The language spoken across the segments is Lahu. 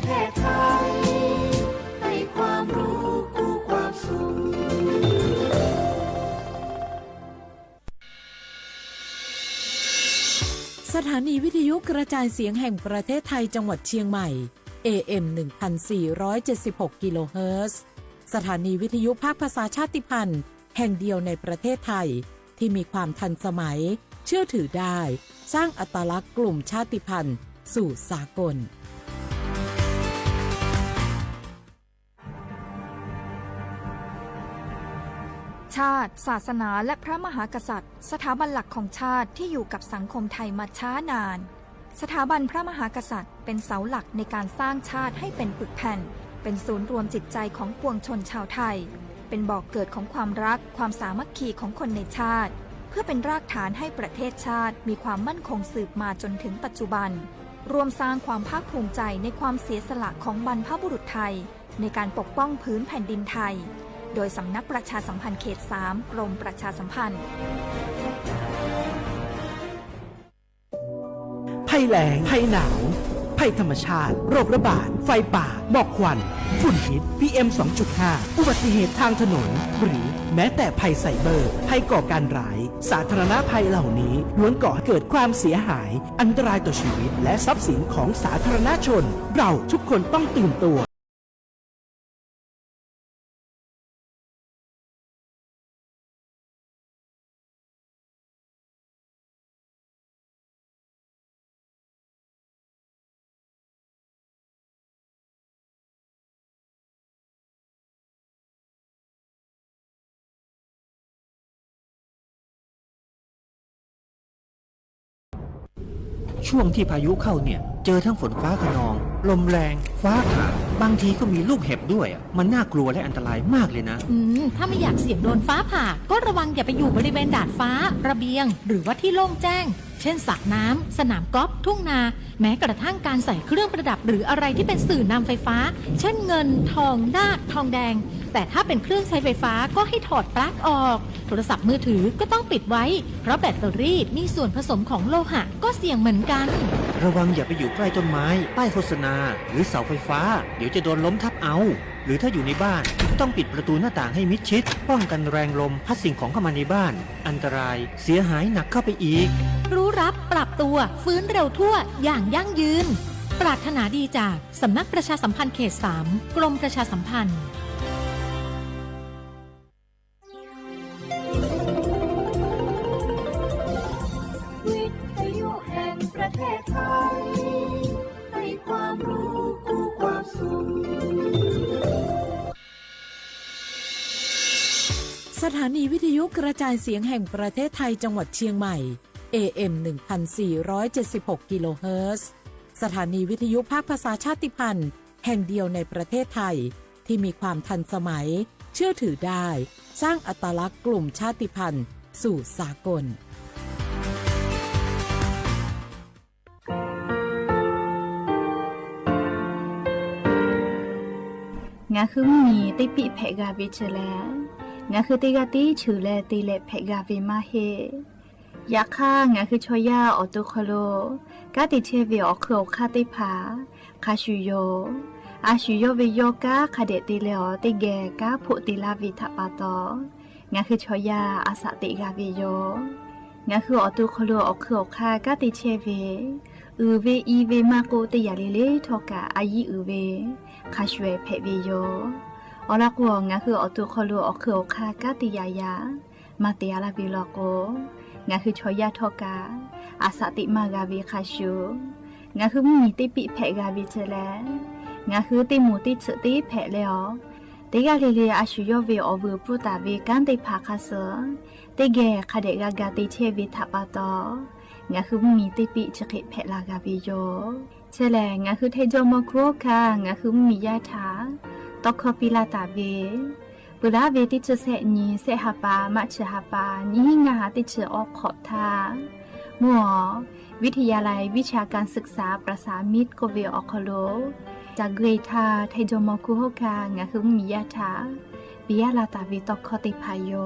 แพทย์ไทยให้ความรู้กู้ความสุข สถานีวิทยุกระจายเสียงแห่งประเทศไทยจังหวัดเชียงใหม่ เอ เอ็ม หนึ่งพันสี่ร้อยเจ็ดสิบหก กิโลเฮิรตซ์ สถานีวิทยุภาคภาษาชาติพันธุ์แห่งเดียวในประเทศไทย ที่มีความทันสมัย เชื่อถือได้ สร้างอัตลักษณ์กลุ่มชาติพันธุ์สู่สากล ชาติ ศาสนา และพระมหากษัตริย์ สถาบันหลักของชาติที่อยู่กับสังคมไทยมาช้านาน สถาบันพระมหากษัตริย์เป็นเสาหลักในการสร้างชาติให้เป็นปึกแผ่น เป็นศูนย์รวมจิตใจของปวงชนชาวไทย เป็นบ่อกเกิดของความรัก ความสามัคคีของคนในชาติ เพื่อเป็นรากฐานให้ประเทศชาติมีความมั่นคงสืบมาจนถึงปัจจุบัน ร่วมสร้างความภาคภูมิใจในความเสียสละของบรรพบุรุษไทย ในการปกป้องผืนแผ่นดินไทย โดยสำนักประชาสัมพันธ์เขตสาม กรมประชาสัมพันธ์ ภัยแล้ง ภัยหนาว ภัยธรรมชาติ โรคระบาด ไฟป่า หมอกควัน ฝุ่นพิษ พีเอ็ม สองจุดห้า อุบัติเหตุทางถนน หรือแม้แต่ภัยไซเบอร์ ภัยก่อการร้าย สาธารณภัยเหล่านี้ล้วนก่อให้เกิดความเสียหาย อันตรายต่อชีวิต และทรัพย์สินของสาธารณชน เราทุกคนต้องตื่นตัว ช่วงที่พายุเข้าเนี่ย เจอทั้งฝนฟ้าคะนอง ลมแรง ฟ้าผ่า บางทีก็มีลูกเห็บด้วยอะ มันน่ากลัวและอันตรายมากเลยนะ อืม ถ้าไม่อยากเสี่ยงโดนฟ้าผ่า ก็ระวังอย่าไปอยู่บริเวณดาดฟ้า ระเบียง หรือว่าที่โล่งแจ้ง เช่นสระน้ำ สนามกอล์ฟ ทุ่งนา แม้กระทั่งการใส่เครื่องประดับหรืออะไรที่เป็นสื่อนำไฟฟ้า เช่นเงิน ทอง นาค ทองแดง แต่ถ้าเป็นเครื่องใช้ไฟฟ้าก็ให้ถอดปลั๊กออก โทรศัพท์มือถือก็ต้องปิดไว้ เพราะแบตเตอรี่มีส่วนผสมของโลหะก็เสี่ยงเหมือนกัน ระวังอย่าไปอยู่ใกล้ต้นไม้ ป้ายโฆษณา หรือเสาไฟฟ้า เดี๋ยวจะโดนล้มทับเอา หรือถ้าอยู่ในบ้าน ต้องปิดประตูหน้าต่างให้มิดชิด ป้องกันแรงลมพัดสิ่งของเข้ามาในบ้าน อันตราย เสียหายหนักเข้าไปอีก รู้รับ ปรับตัว ฟื้นเร็วทั่ว อย่างยั่งยืน ปรารถนาดีจากสำนักประชาสัมพันธ์เขตสาม กรมประชาสัมพันธ์ วิทยุแห่งประเทศไทย ให้ความรู้คู่ความสุข สถานีวิทยุกระจายเสียงแห่งประเทศไทยจังหวัดเชียงใหม่ เอ เอ็ม หนึ่งพันสี่ร้อยเจ็ดสิบหก กิโลเฮิรตซ์ สถานีวิทยุภาคภาษาชาติพันธุ์แห่งเดียวในประเทศไทย ที่มีความทันสมัย เชื่อถือได้ สร้างอัตลักษณ์กลุ่มชาติพันธุ์สู่สากล Ngaˬ hui mvuhˇ miˬ teˇ piˆ hpehꞈ g'a ve chi lehˬ, ngaˬ hui teˇ g'aˇ tiˉ cheuˬ leh te leh hpehꞈ g'a ve maˇ heˆ. Yaꞈ hk'aˇ, ngaˬ hui chaw yaˇ awˬ to hk'aw lo kanˉ te chehˇ ve awˬ hk'eun awˬ hk'aˇ teˇ hpaˍ hk'a shuˍ yoˬ. A shu yawˇ ve yawˇ kanˉ hk'a dehꞈ te leh awˬ teˇ geh kanˉ hpoˆ te laˇ ve htaꞈ pa taw, ngaˬ hui chaw yaˇ a shaꞈ teꞈ g'a ve yoˬ. Ngaˬ hui awˬ to hk'aw lo awˬ hk'eun awˬ hk'aˇ kanˉ te chehˇ ve, uiˍ ve i ve maˇ k'oˆ, teˇ yanˇ le le htawˇ kaꞈ a yiˉ uiˍ ve hk'a shuˍ hpehꞈ ve yoˬ. Awˬ lawn k'o, ngaˬ hui awˬ to hk'aw lo awˬ hk'eun awˬ hk'aˇ kanˉ te yaꞈ yaꞈ maˇ te a laˇ ve law k'o, ngaˬ hui chaw yaˇ htawˇ kaꞈ a shaꞈ teꞈ maˇ g'a ve hk'a shuˍ, ngaˬ hui mvuhˇ miˬ teˇ piˆ hpehꞈ g'a ve chi lehˬ, ngaˬ hui teˇ moˍ teˇ tsuhꞈ teˇ hpehꞈ leh awˬ, teˇ g'aˇ le le a shu yawˇ ve awˬ vuiˬ pfuhˇ taˍ ve kanˉ teˇ hpaˍ hk'a suh teˇ geh hk'a dehꞈ g'a ga te chehˇ ve htaꞈ pa taw, ngaˬ hui mvuhˇ miˬ teˇ piˆ chi hk'e hpehꞈ la g'a ve yoˬ. Chi lehˬ, ngaˬ hui hteˇ jawˇ mawˇ hkuˇ oˇ hkaˇ ngaˬ hui mvuhˇ miˬ yaˇ htaꞈ tawˇ hkawˇ piˇ laˇ taˍ ve, peuˬ laˇ ve teˇ chi sehˆ nyi sehˆ ha pa, March ha pa, nyiˇ hinˉ ngaˇ ha teˇ chi awˬ hk'awꞈ htaˇ, mvuhˇ awˬ วิทยาลัยวิชาการศึกษาประสานมิตร k'oˆ ve awˬ hk'aw lo, ca gui htaˇ hteˇ jawˇ mawˇ hkuˇ oˇ hkaˇ ngaˬ hui mvuhˇ miˬ yaˇ htaꞈ piˇ laˇ taˍ ve tawˇ hkawˇ teˇ hpaˍ yoˬ.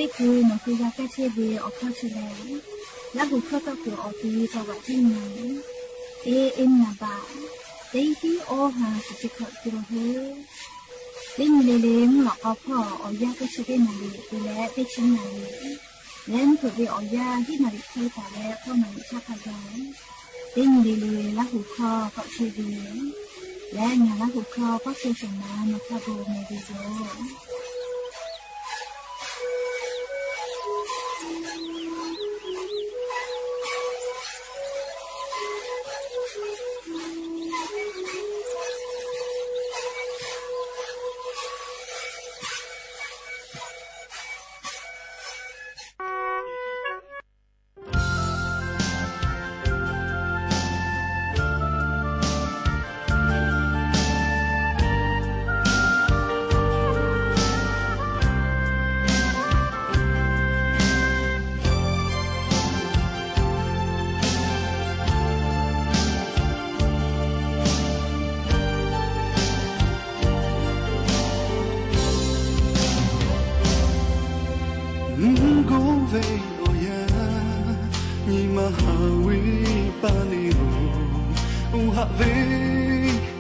Teˇ hkui nawˬ hui g'a kaˇ chehˇ ve awˬ hkawˇ chi lehˬ, Laˇ huˍ hkawˇ tawˆ kuiˬ awˬ te caw g'aꞈ ceˇ nyi. Teˇ, eˇ naˍ baꞈ, teˇ tiˉ awˇ ha shiˍ chi hkawꞈ te lo heuˆ. Teˇ nyi le le mvuhˇ lawꞈ k'aw hpawˇ awˬ yanˇ teˇ chi teˇ naˍ riˍ te leh teˇ chi naˍ riˍ, leh mvuhˇ hpeuꞈ ve awˬ yanˇ hiˉ naˍ riˍ hk'e taˍ leh k'awˇ naˍ riˍ chaˇ hk'a gaˬ. Teˇ nyi le le Laˇ huˍ hkawˇ tawˆ chehˇ ve, leh ngaˬ Laˇ huˍ hkawˇ tawˆ chehˇ shehˍ ma nawˬ hk'a gu meh ve yoˬ. Mvuhˇ goˇ ve awˬ yanˇ, nyi ma haˍ ve paˇ neˇ-oˬ, oˇ haꞈ ve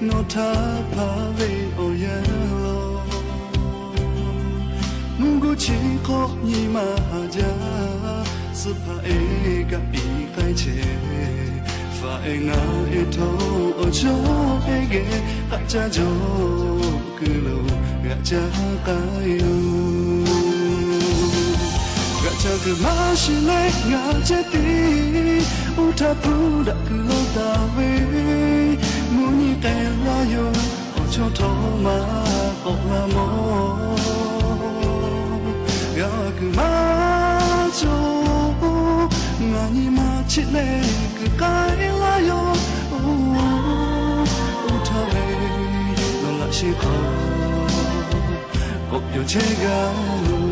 nawˬ htaꞈ hpaˇ ve awˬ yanˇ lawˬ. Mvuhˇ goˇ chi hk'awꞈ nyi ma haˍ jaˇ, suh hpaˇ ehˉ kaꞈ piˇ k'ai chehˇ. Faˍ ehˉ ngaˬ ehˉ htawˇ awˬ chawˇ ehˉ geh k'aꞈ caˇ jaw kuiˬ lo g'aꞈ caˇ k'ai yoˬ. G'aꞈ caˇ kuiˬ maˇ shiˍ leh ngaˬ ceh tiˉ, oˇ htaˇ hpu daꞈ kuiˬ lo taˍ ve, mvuhˇ nyi k'ai laˇ yoˬ, awˬ chawˇ htawˇ maˇ k'awꞈ la mawˬ. G'a kuiˬ maˇ cawˬ, ngaˬ nyi ma chiˆ leh kuiˬ k'ai laˇ yoˬ. Oˇ htaˇ ve nawˬ laꞈ sheh hk'aw k'awꞈ pyaw chehˇ g'a loˬ.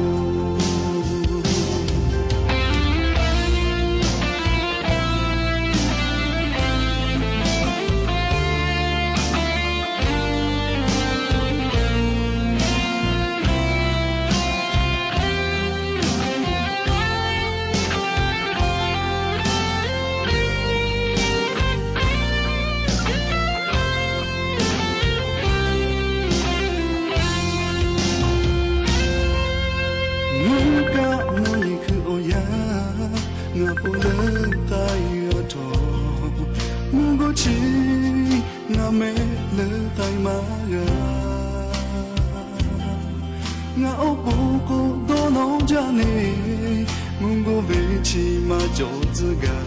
Mvuhˇ kaˆ mvuhˇ nyi hkui awˬ yanˇ, ngaˬ po leuˉ k'ai g'a htawˇ, mvuhˇ goˇ chi ngaˬ mehˆ leuˉ k'ai maˇ g'a. Ngaˬ awˬ pon k'o dawˇ nawˇ jaˇ neˇ, mvuhˇ goˇ ve chi maˇ cawˬ tcuh gaˇ.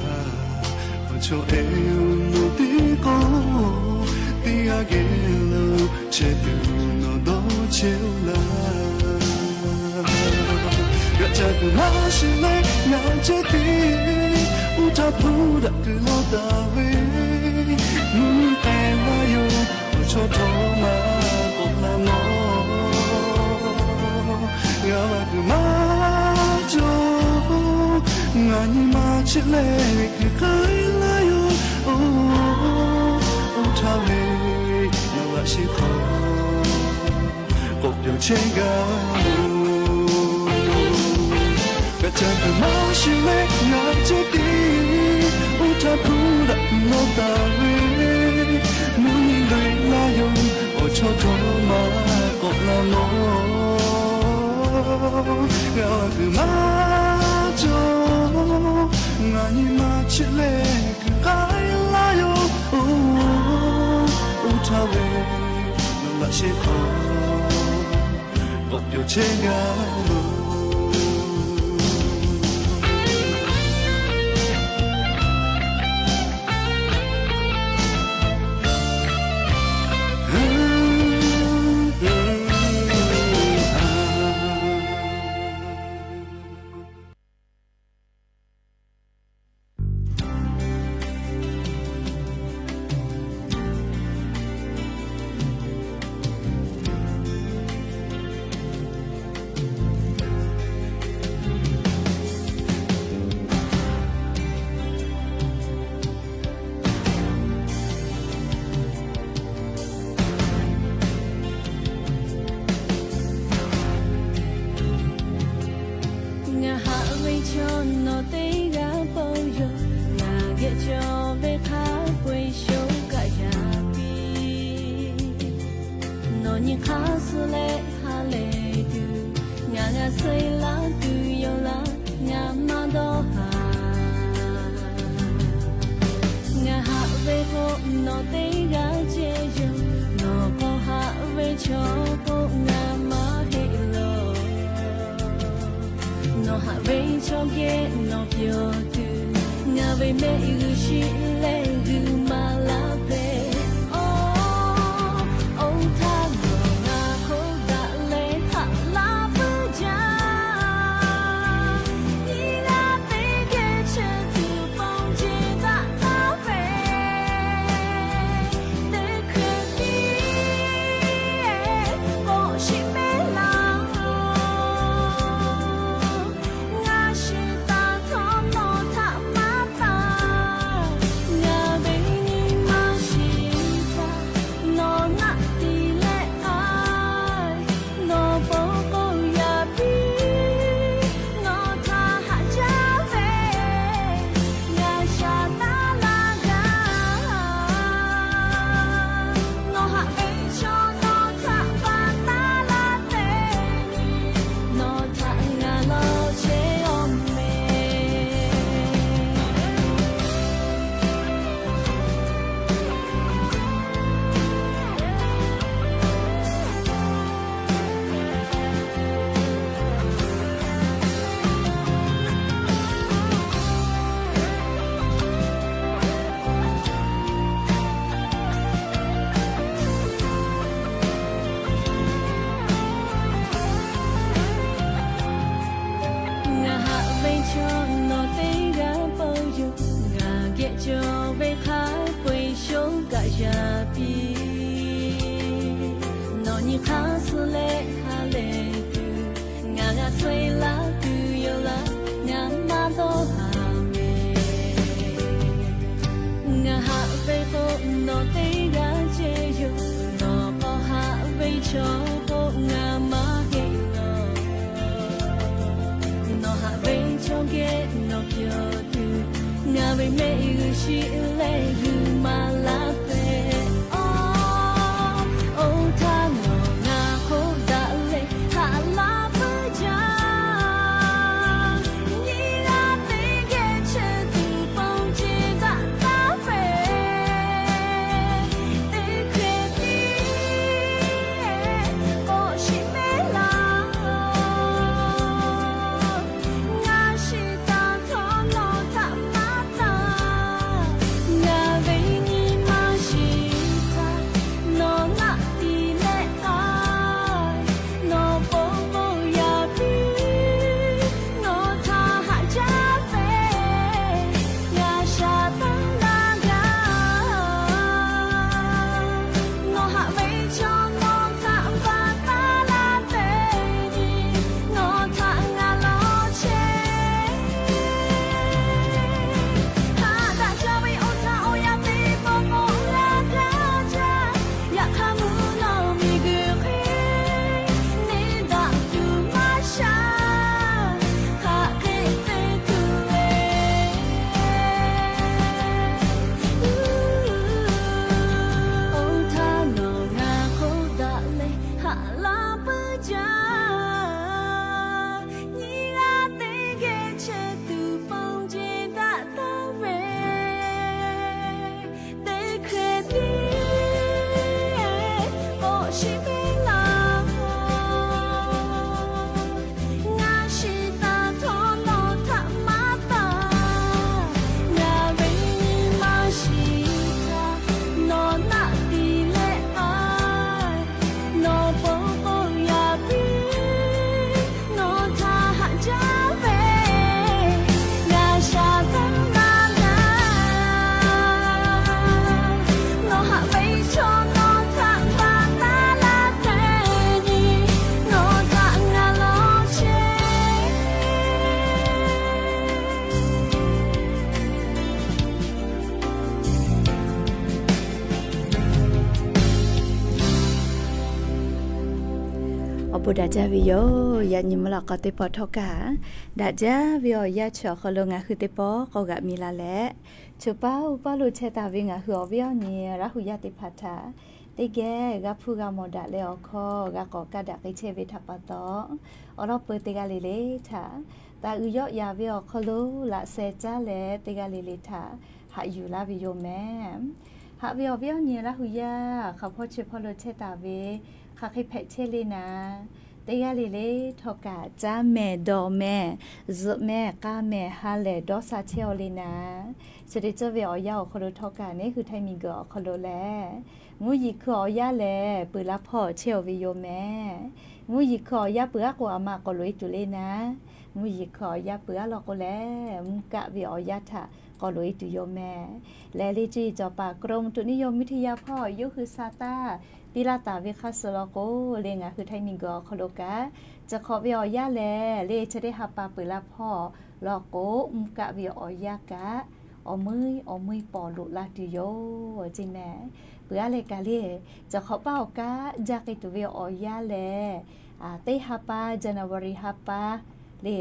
Awˬ chawˇ ehˉ-oˬ, nawˬ tiˉ k'o teˇ g'aˇ geh lo chehˇ tuˬ nawˬ dawˇ chehˇ-oˆ laˇ. G'aꞈ caˇ kuiˬ maˇ shiˍ leh ngaˬ ceh tiˉ, oˇ htaˇ hpu daꞈ kuiˬ lo taˍ ve, mvuhˇ nyi k'ai laˇ yoˬ, awˬ chawˇ htawˇ maˇ k'awꞈ la mawˬ. G'a kuiˬ maˇ cawˬ, ngaˬ nyi ma chiˆ leh kuiˬ k'ai laˇ yoˬ. Oˇ htaˇ ve nawˬ laꞈ sheh hk'aw k'awꞈ pyaw chehˇ g'a loˬ. G'aꞈ caˇ kuiˬ maˇ shiˍ leh ngaˬ ceh tiˉ, oˇ htaˇ hpu daꞈ kuiˬ lo taˍ ve, mvuhˇ nyi k'ai laˇ yoˬ, awˬ chawˇ htawˇ maˇ k'awꞈ la mawˬ. G'a kuiˬ maˇ cawˬ, ngaˬ nyi ma chiˆ leh kuiˬ k'ai laˇ yoˬ. Oˇ htaˇ ve nawˬ laꞈ sheh hk'aw k'awꞈ pyaw chehˇ g'a loˬ. Nawˬ nyi hk'aˇ suh leh ha lehˬ tuˬ, ngaˬ g'a suh-e laˇ tuˬ yoˬ laˇ, ngaˬ maˇ dawˇ haˍ. Ngaˬ haꞈ ve k'o, nawˬ teˇ g'aˇ ceh yoˬ. Nawˬ k'awꞈ haꞈ ve chaw k'o, ngaˬ maˇ heˆ laˬ. Nawˬ haꞈ ve chaw geh nawˬ pyawˬ tuˬ, ngaˬ ve mehˆ g'uiˬ shiˍ leh g'uiˬ maˍ laˇ hpehꞈ. Awˬ, oˇ htaˇ nawˬ ngaˬ hk'oˆ daꞈ leh haꞈ laˇ puiˉ jaˇ. Nyi g'aˇ teˇ geh chehˇ tuˬ pon ce daꞈ taˍ ve, teˇ hk'e tiˉ k'awꞈ shiˍ mehˍ laˇ. Ngaˬ shiˍ taˍ htawˇ nawˬ htaꞈ maˇ taˍ. Ngaˬ ve nyi ma shiˍ htaˇ nawˬ naˆ tiˍ leh k'ai. Nawˬ pon k'o yaꞈ piˇ, nawˬ htaꞈ haꞈ jaˇ ve, ngaˬ shaˍ taˍ laˇ gaˇ. Nawˬ haꞈ ve chaw nawˬ htaꞈ pa taˍ laˇ te, nawˬ htaꞈ ngaˬ lawˬ chehˇ-oˬ mehˍ. Ngaˬ haꞈ ve chaw nawˬ teˇ g'aˇ pawˇ yoˬ. Ngaˬ geh cawˬ ve hk'a peu-eˬ shoˉ kaꞈ yaꞈ piˇ. Nawˬ nyi hk'aˇ suh leh ha lehˬ tuˬ, ngaˬ g'a suh-e laˇ tuˬ yoˬ laˇ, ngaˬ maˇ dawˇ haˍ mehˍ. Ngaˬ haꞈ ve k'o, nawˬ teˇ g'aˇ ceh yoˬ. Nawˬ k'awꞈ haꞈ ve chaw k'o, ngaˬ maˇ heˆ laˬ. Nawˬ haꞈ ve chaw geh nawˬ pyawˬ tuˬ, ngaˬ ve mehˆ g'uiˬ shiˍ leh g'uiˬ maˍ laˇ hpehꞈ. Awˬ, oˇ htaˇ nawˬ ngaˬ hk'oˆ daꞈ leh haꞈ laˇ puiˉ jaˇ. Nyi g'aˇ teˇ geh chehˇ tuˬ pon ce daꞈ taˍ ve, teˇ hk'e tiˉ k'awꞈ shiˍ mehˍ laˇ. Ngaˬ shiˍ taˍ htawˇ nawˬ htaꞈ maˇ taˍ. Ngaˬ ve nyi ma shiˍ htaˇ nawˬ naˆ tiˍ leh k'ai. Nawˬ pon k'o yaꞈ piˇ, nawˬ htaꞈ haꞈ jaˇ ve, ngaˬ shaˍ taˍ laˇ gaˇ. Nawˬ haꞈ ve chaw nawˬ htaꞈ pa taˍ laˇ te, nawˬ htaꞈ ngaˬ lawˬ chehˇ. Haꞈ daꞈ jaˇ ve awˬ htaꞈ awˬ yanˇ teˇ pawˆ k'awꞈ g'a kaˇ jaˇ. Yaꞈ hk'aˇ mvuhˇ naw miˬguiˬ hk'e neˇ daꞈ tuˬ maˇ sha, hk'aˬ hk'e te tuˬ ve. Oˇ htaˇ nawˬ ngaˬ hk'oˆ daꞈ leh haꞈ laˇ puiˉ jaˇ. Nyi g'aˇ teˇ geh chehˇ tuˬ pon ce daꞈ taˍ ve, teˇ hk'e tiˉ k'awꞈ shiˍ mehˍ laˇ. Ngaˬ shiˍ taˍ htawˇ nawˬ htaꞈ maˇ taˍ. Ngaˬ ve nyi ma shiˍ htaˇ nawˬ naˆ tiˍ leh k'ai. Nawˬ pon k'o yaꞈ piˇ, nawˬ htaꞈ haꞈ jaˇ ve, ngaˬ shaˍ taˍ laˇ gaˇ. Nawˬ haꞈ ve chaw nawˬ htaꞈ pa taˍ laˇ te, nawˬ htaꞈ ngaˬ lawˬ chehˇ. Awˬ bon daꞈ jaˇ ve yoˬ. Yaꞈ nyi mvuhˇ lawꞈ k'aw teˇ pawˆ htawˇ kaꞈ, daꞈ jaˇ ve awˬ yanˇ chi awˬ hk'aw lo ngaˬ hui teˇ pawˆ k'awꞈ g'aꞈ mi la leh, choˬ paˇ uˉ paˇ lo chehˇ taˍ ve ngaˬ hui awˬ viˉ awˬ nyi Laˇ hu yaˇ teˇ hpaˍ htaꞈ Teˇ geh g'a hpuˇ g'a mawˬ daꞈ leh awˬ hkawˇ g'a k'awꞈ kaˇ daꞈ k'ai chehˇ ve htaꞈ pa taw, awˬ lawn peuˬ teˇ g'aˇ le le htaꞈ taˍ uiˍ yawˆ yaˍ ve awˬ hk'aw lo laꞈ sheh caˉ leh teˇ g'aˇ le le htaꞈ haꞈ yuˬ laˇ ve yoˬ mehˍ. Haꞈ ve awˬ viˉ awˬ nyi Laˇ hu yaˇ hk'aˬ hpawˇ chi hpawˇ lo chehˇ taˍ ve hk'aˬ hk'e hpehꞈ chehˇ le naˍ, teˇ g'aˇ le le htawˇ kaꞈ caˇ mehˍ dawˬ mehˍ zuhꞈ mehˍ k'a mehˍ ha lehˬ dawˇ sha chehˇ aw le naˍ. Chi te cawˇ ve awˬ yanˇ awˬ hk'aw lo htawˇ kaꞈ neˇ hui htaiˇ miˬguiˬ awˬ hk'aw lo lehˬ, mvuhˇ yeˬ hkui awˬ yanˇ lehˬ peuˬ la hpawˇ chehˇ aw ve yoˬ mehˍ. Mvuhˇ yeˬ hkui awˬ yanˇ peuˬ aˉ k'o aˬ ma k'awꞈ loꞈ e tuˬ le naˍ. Mvuhˇ yeˬ hkui awˬ yanˇ peuˬ aˉ law k'o lehˬ, mvuhˇ kaˆ ve awˬ yanˇ htaꞈ k'awꞈ loꞈ e tuˬ yoˬ mehˍ. Lehˬ le cuˇ yiˍ cawˬ paˍ กรมอุตุนิยมวิทยา hpawˇ yawˇ hui sa taˇ piˇ laˇ taˍ ve hk'a shuˍ law k'o, le ngaˬ hui htaiˇ miˬguiˬ awˬ hk'aw lo kaꞈ, cawˬ hk'awꞈ ve awˬ yanˇ lehˬ le chi teˇ ha pa peuˬ la hpawˇ law k'o, mvuhˇ kaˆ ve awˬ yanˇ kaꞈ awˬ meuˇ awˬ meuˇ pawnˍ loꞈ la tuˬ yoˬ ceˇ mehˍ. Peuˬ aˉ leh kaꞈ le, cawˬ hk'awꞈ paˇ awˬ kaˆ jaˇ k'ai tuˬ ve awˬ yanˇ lehˬ, teˇ ha pa January ha pa le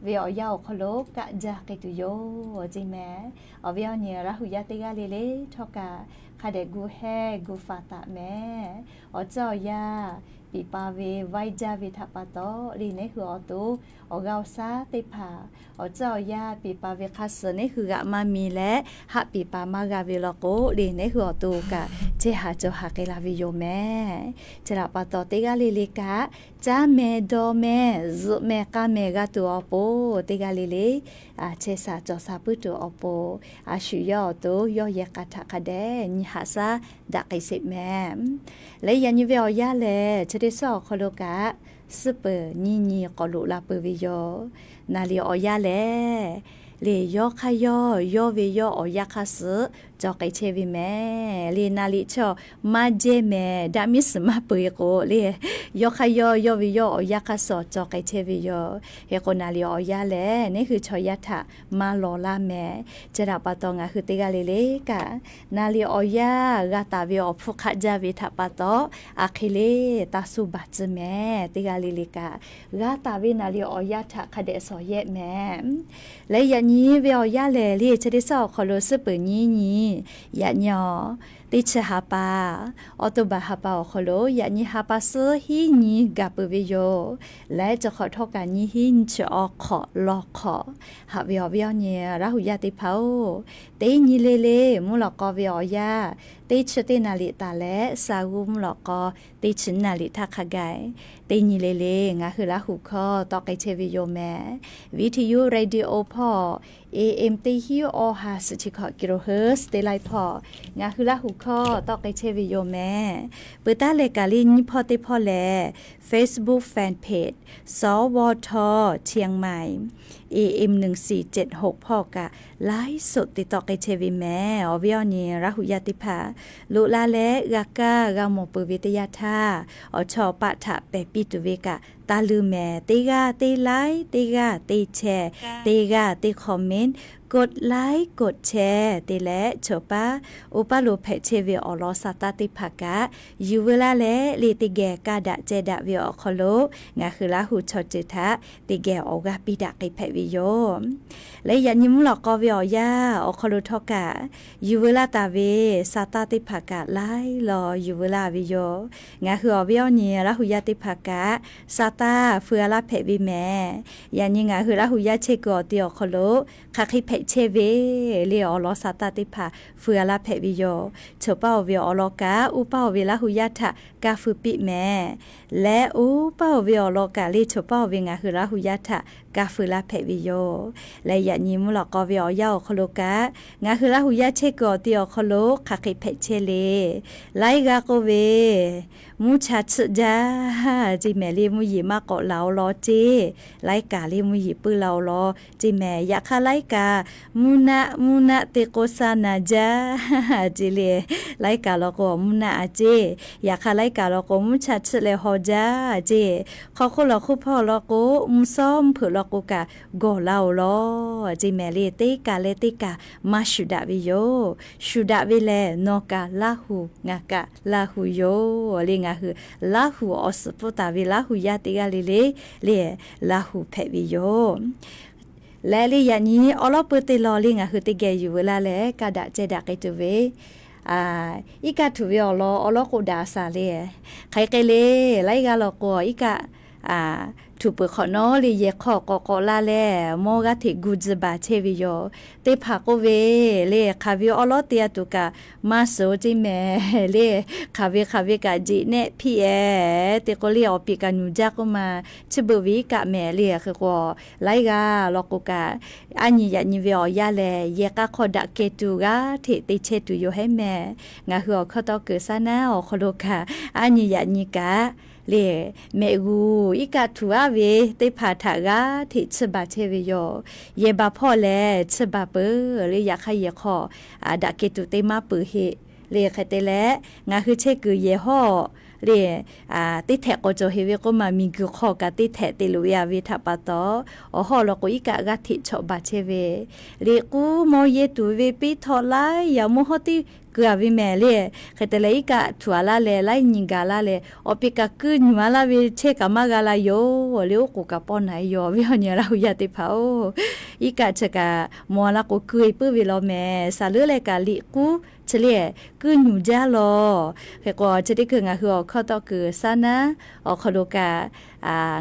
ve awˬ yanˇ awˬ hk'aw lo kaˆ jaˇ k'ai tuˬ yoˬ ceˇ mehˍ. Awˬ viˉ awˬ nyi Laˇ hu yaˇ teˇ g'aˇ le le htawˇ kaꞈ hk'a dehꞈ gu hehˇ gu faˍ taˍ mehˍ. Awˬ ceuˬ awˬ yanˇ piˍ pa ve vaiˇ jaˇ ve htaꞈ pa taw le neˇ hui awˬ to awˬ g'aˇ awˬ shaˉ teˇ hpaˍ awˬ ceuˬ awˬ yanˇ piˍ pa ve hk'a shuˍ neˇ hui g'aꞈ maˇ mi leh haˆ piˍ pa maˇ g'a ve law k'o le neˇ hui awˬ to kaꞈ chehˇ haˍ cawˬ haˍ k'ai la ve yoˬ mehˍ. Chi htaꞈ pa taw teˇ g'aˇ le le kaꞈ caˇ mehˍ dawˬ mehˍ zuhꞈ mehˍ k'a mehˍ g'a tuˬ awˬ pon teˇ g'aˇ le le chehˇ sha cawˬ sha puiˉ tuˬ awˬ pon, a shu yawˇ awˬ to yawˇ yehˬ k'a htaꞈ hk'a dehꞈ nyi haꞈ shaˉ daꞈ k'ai sheˍ mehˍ. Leh yaꞈ nyi ve awˬ yanˇ lehˬ chi teˇ suhˉ awˬ hk'aw lo kaꞈ suhˉ peuˍ nyiˇ nyi k'awꞈ loꞈ la peuˬ ve yoˬ. Naˍ liꞈ awˬ yanˇ lehˬ le yawˇ hk'aˇ yawˇ yawˇ ve yawˇ awˬ yanˇ hk'a shuˍ cawˬ k'ai chehˇ ve mehˍ. Le naˍ liꞈ chi maˇ jehˇ mehˍ, daꞈ miˉ suhˍ maˇ peuˬ e k'o le, yawˇ hk'aˇ yawˇ yawˇ ve yawˇ awˬ yanˇ hk'a shuˍ cawˬ k'ai chehˇ ve yoˬ. Hk'e k'o naˍ liꞈ awˬ yanˇ lehˬ neˇ hui chaw yaˇ htaꞈ maˇ lawˬ laˇ mehˍ. Chi htaꞈ pa taw ngaˬ hui teˇ g'aˇ le le kaꞈ naˍ liꞈ awˬ yanˇ g'a taˍ ve awˬ hpfuhˇ hk'aˆ jaˇ ve htaꞈ pa taw, a hk'e le taˇ suh baˬ tcuh mehˍ. Teˇ g'aˇ le le kaꞈ g'a taˍ ve naˍ liꞈ awˬ yanˇ htaꞈ hk'a dehꞈ shawˍ yehˆ mehˍ. Leh yaꞈ nyi ve awˬ yanˇ lehˬ le chi teˇ suhˉ awˬ hk'aw lo suhˉ peuˍ nyiˇ nyi, yaꞈ nyi awˬ teˇ chi ha pa October ha pa awˬ hk'aw lo yaꞈ nyi ha pa suhˉ hiˉ nyi gaˬ peuˬ ve yoˬ. Leh cawˬ hk'awꞈ htawˇ kaꞈ nyiˇ hiˉ nyi chi awˬ hk'awꞈ law hk'awꞈ. Haꞈ ve awˬ viˉ awˬ nyi Laˇ hu yaˇ teˇ hpaˍ-oˬ, teˇ nyi le le mvuhˇ lawꞈ k'aw ve awˬ yanˇ teˇ chi teˇ naˍ liꞈ taˍ leh, sha g'uˇ mvuhˇ lawꞈ k'aw teˇ chi naˍ liꞈ htaˇ hk'a gaˬ, teˇ nyi le le ngaˬ hui Laˇ hu hkawˇ tawˆ k'ai chehˇ ve yoˬ mehˍ. Viˇ hti yuˇ radio hpawˇ, A M teˇ hiˉ awˇ ha suhˍ chi hkawꞈ kilohertz teˇ laiˉ hpawˇ ngaˬ hui Laˇ hu hkawˇ tawˆ k'ai chehˇ ve yoˬ mehˍ. Peuˬ taˉ leh kaꞈ le nyiˇ hpawˇ teˇ hpawˇ lehˬ, Facebook fan page สวท เชียงใหม่ A M หนึ่งสี่เจ็ดหก hpawˇ kaꞈ ไลฟ์สด te tawˆ k'ai chehˇ ve mehˍ. Awˬ viˉ awˬ nyi Laˇ hu yaˇ teˇ hpaˍ loꞈ la leh g'a kaˇ g'a mawˬ peuˬ ve teˇ yanˇ htaˇ, awˬ chawˇ awˬ paˆ htaꞈ pehˬ piˇ tuˬ ve kaꞈ taˇ leuˇ mehˍ. Teˇ g'aˇ teˇ ไลค์, teˇ g'aˇ teˇ แชร์, teˇ g'aˇ teˇ คอมเมนต์, กดไลค์ กดแชร์ te leh choˬ paˉ oˇ paˇ lo hpehꞈ chehˇ ve awˬ lawn sa taˇ teˇ hpaˍ kaꞈ yuˬ veu laˇ leh le teˇ geh kaˇ daꞈ ceh daꞈ ve awˬ hk'aw lo ngaˬ hui Laˇ hu chaw ceuˬ htaꞈ teˇ geh awˬ g'aˇ piˇ daꞈ k'ai hpehꞈ ve yoˬ. Leh yaꞈ nyi mvuhˇ lawꞈ k'aw ve awˬ yanˇ awˬ hk'aw lo htawˇ kaꞈ yuˬ veu laˇ taˍ ve sa taˇ teˇ hpaˍ kaꞈ laiˉ law yuˬ veu laˇ ve yoˬ. Ngaˬ hui awˬ viˉ awˬ nyi Laˇ hu yaˇ teˇ hpaˍ kaꞈ sa taˇ feu a laˇ hpehꞈ ve mehˍ. Yaꞈ nyi ngaˬ hui Laˇ hu yaˇ chehˇ kuiˬ awˬ ti awˬ hk'aw lo hk'aˬ hk'e hpehꞈ chehˇ ve le awˬ lawn sa taˇ teˇ hpaˍ feu a laˇ hpehꞈ ve yoˬ. Choˬ paˇ oˬ ve awˬ lawn kaꞈ oˇ paˇ oˬ ve Laˇ hu yaˇ htaꞈ kaˇ feu piˇ mehˍ. Leh oˇ paˇ oˬ ve awˬ lawn kaꞈ le choˬ paˇ oˬ ve ngaˬ hui Laˇ hu yaˇ htaꞈ kaˇ feu laˇ hpehꞈ ve yoˬ. Leh yaꞈ nyi mvuhˇ lawꞈ k'aw ve awˬ yanˇ awˬ hk'aw lo kaꞈ ngaˬ hui Laˇ hu yaˇ chehˇ kuiˬ awˬ ti awˬ hk'aw lo hk'aˬ hk'e hpehꞈ chehˇ le. Laiˉ g'aˇ k'oˆ ve, mvuhˇ cha chiˆ jaˇ ceˇ mehˍ le, mvuhˇ yeˬ maˇ k'awꞈ laˬ awˬ lawn ceˇ. Laiˉ kaꞈ le mvuhˇ yeˬ puiˉ la awˬ lawn ceˇ mehˍ. Yaꞈ hk'aˇ laiˉ kaꞈ mvuhˇ naˆ mvuhˇ naˆ te k'o sha naˍ jaˇ ceˇ le. Laiˉ kaꞈ law k'o mvuhˇ naˆ a ceˇ. Yaꞈ hk'aˇ laiˉ kaꞈ law k'o mvuhˇ cha chiˆ leh haw jaˇ ceˇ. Hk'aw hk'oˆ lawˬ hk'oˆ hpawˇ law k'o mvuhˇ shawˉ mvuhˇ hpeuꞈ law k'o kaꞈ gawˬ laˇ awˬ lawn ceˇ mehˍ le. Teˇ kaꞈ leh teˇ kaꞈ maˇ shuˍ daꞈ ve yoˬ. Shuˍ daꞈ ve lehˬ nawˬ kaꞈ Laˇ hu, ngaˬ kaꞈ Laˇ hu yoˬ le. Ngaˬ hui Laˇ hu awˬ suhˍ pfuhˇ taˍ ve Laˇ hu yaˇ teˇ g'aˇ le le le Laˇ hu hpehꞈ ve yoˬ. Leh le yaꞈ nyi awˬ lawn peuˬ te law le ngaˬ hui teˇ geh yuˬ veu laˇ leh kaˇ daꞈ ceh daꞈ k'ai tuˬ ve iˉ kaˆ htuꞈ ve awˬ lawn awˉ lawˉ k'oˆ daꞈ a saˍ le. Hk'aˬ hk'e le, laiˉ g'aˇ law k'o, iˉ kaˆ htuꞈ peuˬ hk'awꞈ nawˉ le, yehˬ hk'aw k'awꞈ k'awꞈ la leh, mawˇ g'aˇ hteꞈ gu tcuh baˬ chehˇ ve yoˬ. Teˇ hpaˍ k'oˆ ve le, hk'aˬ ve awˉ lawˉ te a tuˬ kaꞈ maˇ suhˍ ceˇ mehˍ le. Hk'aˬ ve hk'aˬ ve kaꞈ jeꞈ nehˆ hpiˆ-e te k'o le, awˬ piˍ kaꞈ nuˬ jaˇ k'oˆ ma, chi beuꞈ ve iˉ kaˆ mehˍ le. Hk'e k'o, laiˉ g'aˇ law k'o kaꞈ, aˉ nyi yaꞈ nyi ve awˬ yanˇ lehˬ, yehˬ k'a hk'aw daꞈ kehˬ tuˬ g'aˇ hteꞈ te chehˇ tuˬ yoˬ hehˉ mehˍ. Ngaˬ hui awˬ hkawˇ tawˇ kuiˬ saˉ naˉ awˬ hk'aw lo kaꞈ, aˉ nyi yaꞈ nyi kaꞈ le, mehꞈ g'uˬ iˉ kaˆ htuꞈ aˉ ve teˇ hpaˍ htaꞈ g'aˇ hteꞈ tsuhˇ baˬ chehˇ ve yoˬ. Yehˬ baˬ hpawˇ lehˬ tsuhˇ baˬ peuˬ le. Yaꞈ hk'aˇ yehˬ hk'aw daꞈ kehˬ tuˬ te maˇ peuˬ heˆ le. Hk'e te leh, ngaˬ hui chehˇ kuiˬ yehˬ hawˉ le, teˇ htehꞈ k'awꞈ cawˬ heˆ ve k'oˆ ma, miˬ guiˬ hk'aw kaꞈ teˇ htehꞈ te loꞈ ve a ve htaꞈ pa taw, awˬ hawˉ law k'o iˉ kaˆ g'aˇ hteꞈ chawꞈ baˬ chehˇ ve, liꞈ k'uˉ mawˇ yehˇ tuˬ ve piˇ htawꞈ laiˉ yaꞈ mvuhˇ hawˉ teˇ kuiˬ a ve mehˍ le. Hk'e te leh, iˉ kaˆ htuꞈ a laˇ leh, laiˉ nyi gaˬ laˇ leh, awˬ piˍ kaꞈ kuiˇ nyuˬ a laˇ ve chehˇ kaꞈ maˇ g'a la yoˬ le. Oˉ k'oˍ kaꞈ pawˇ naˍ e yoˬ ve awˬ nyi Laˇ huˍ yaˇ teˇ hpaˍ-oˬ, iˉ kaˆ chi kaꞈ maw la k'o kuiˇ e puiˉ ve law mehˍ. Saˍ leuˉ leh kaꞈ liꞈ k'uˉ chi le kuiˇ nyuˬ jaˇ law. Hk'e k'o, chi teˇ hkui ngaˬ hui awˬ hkawˇ tawˇ kuiˬ saˉ naˉ awˬ hk'aw lo kaꞈ,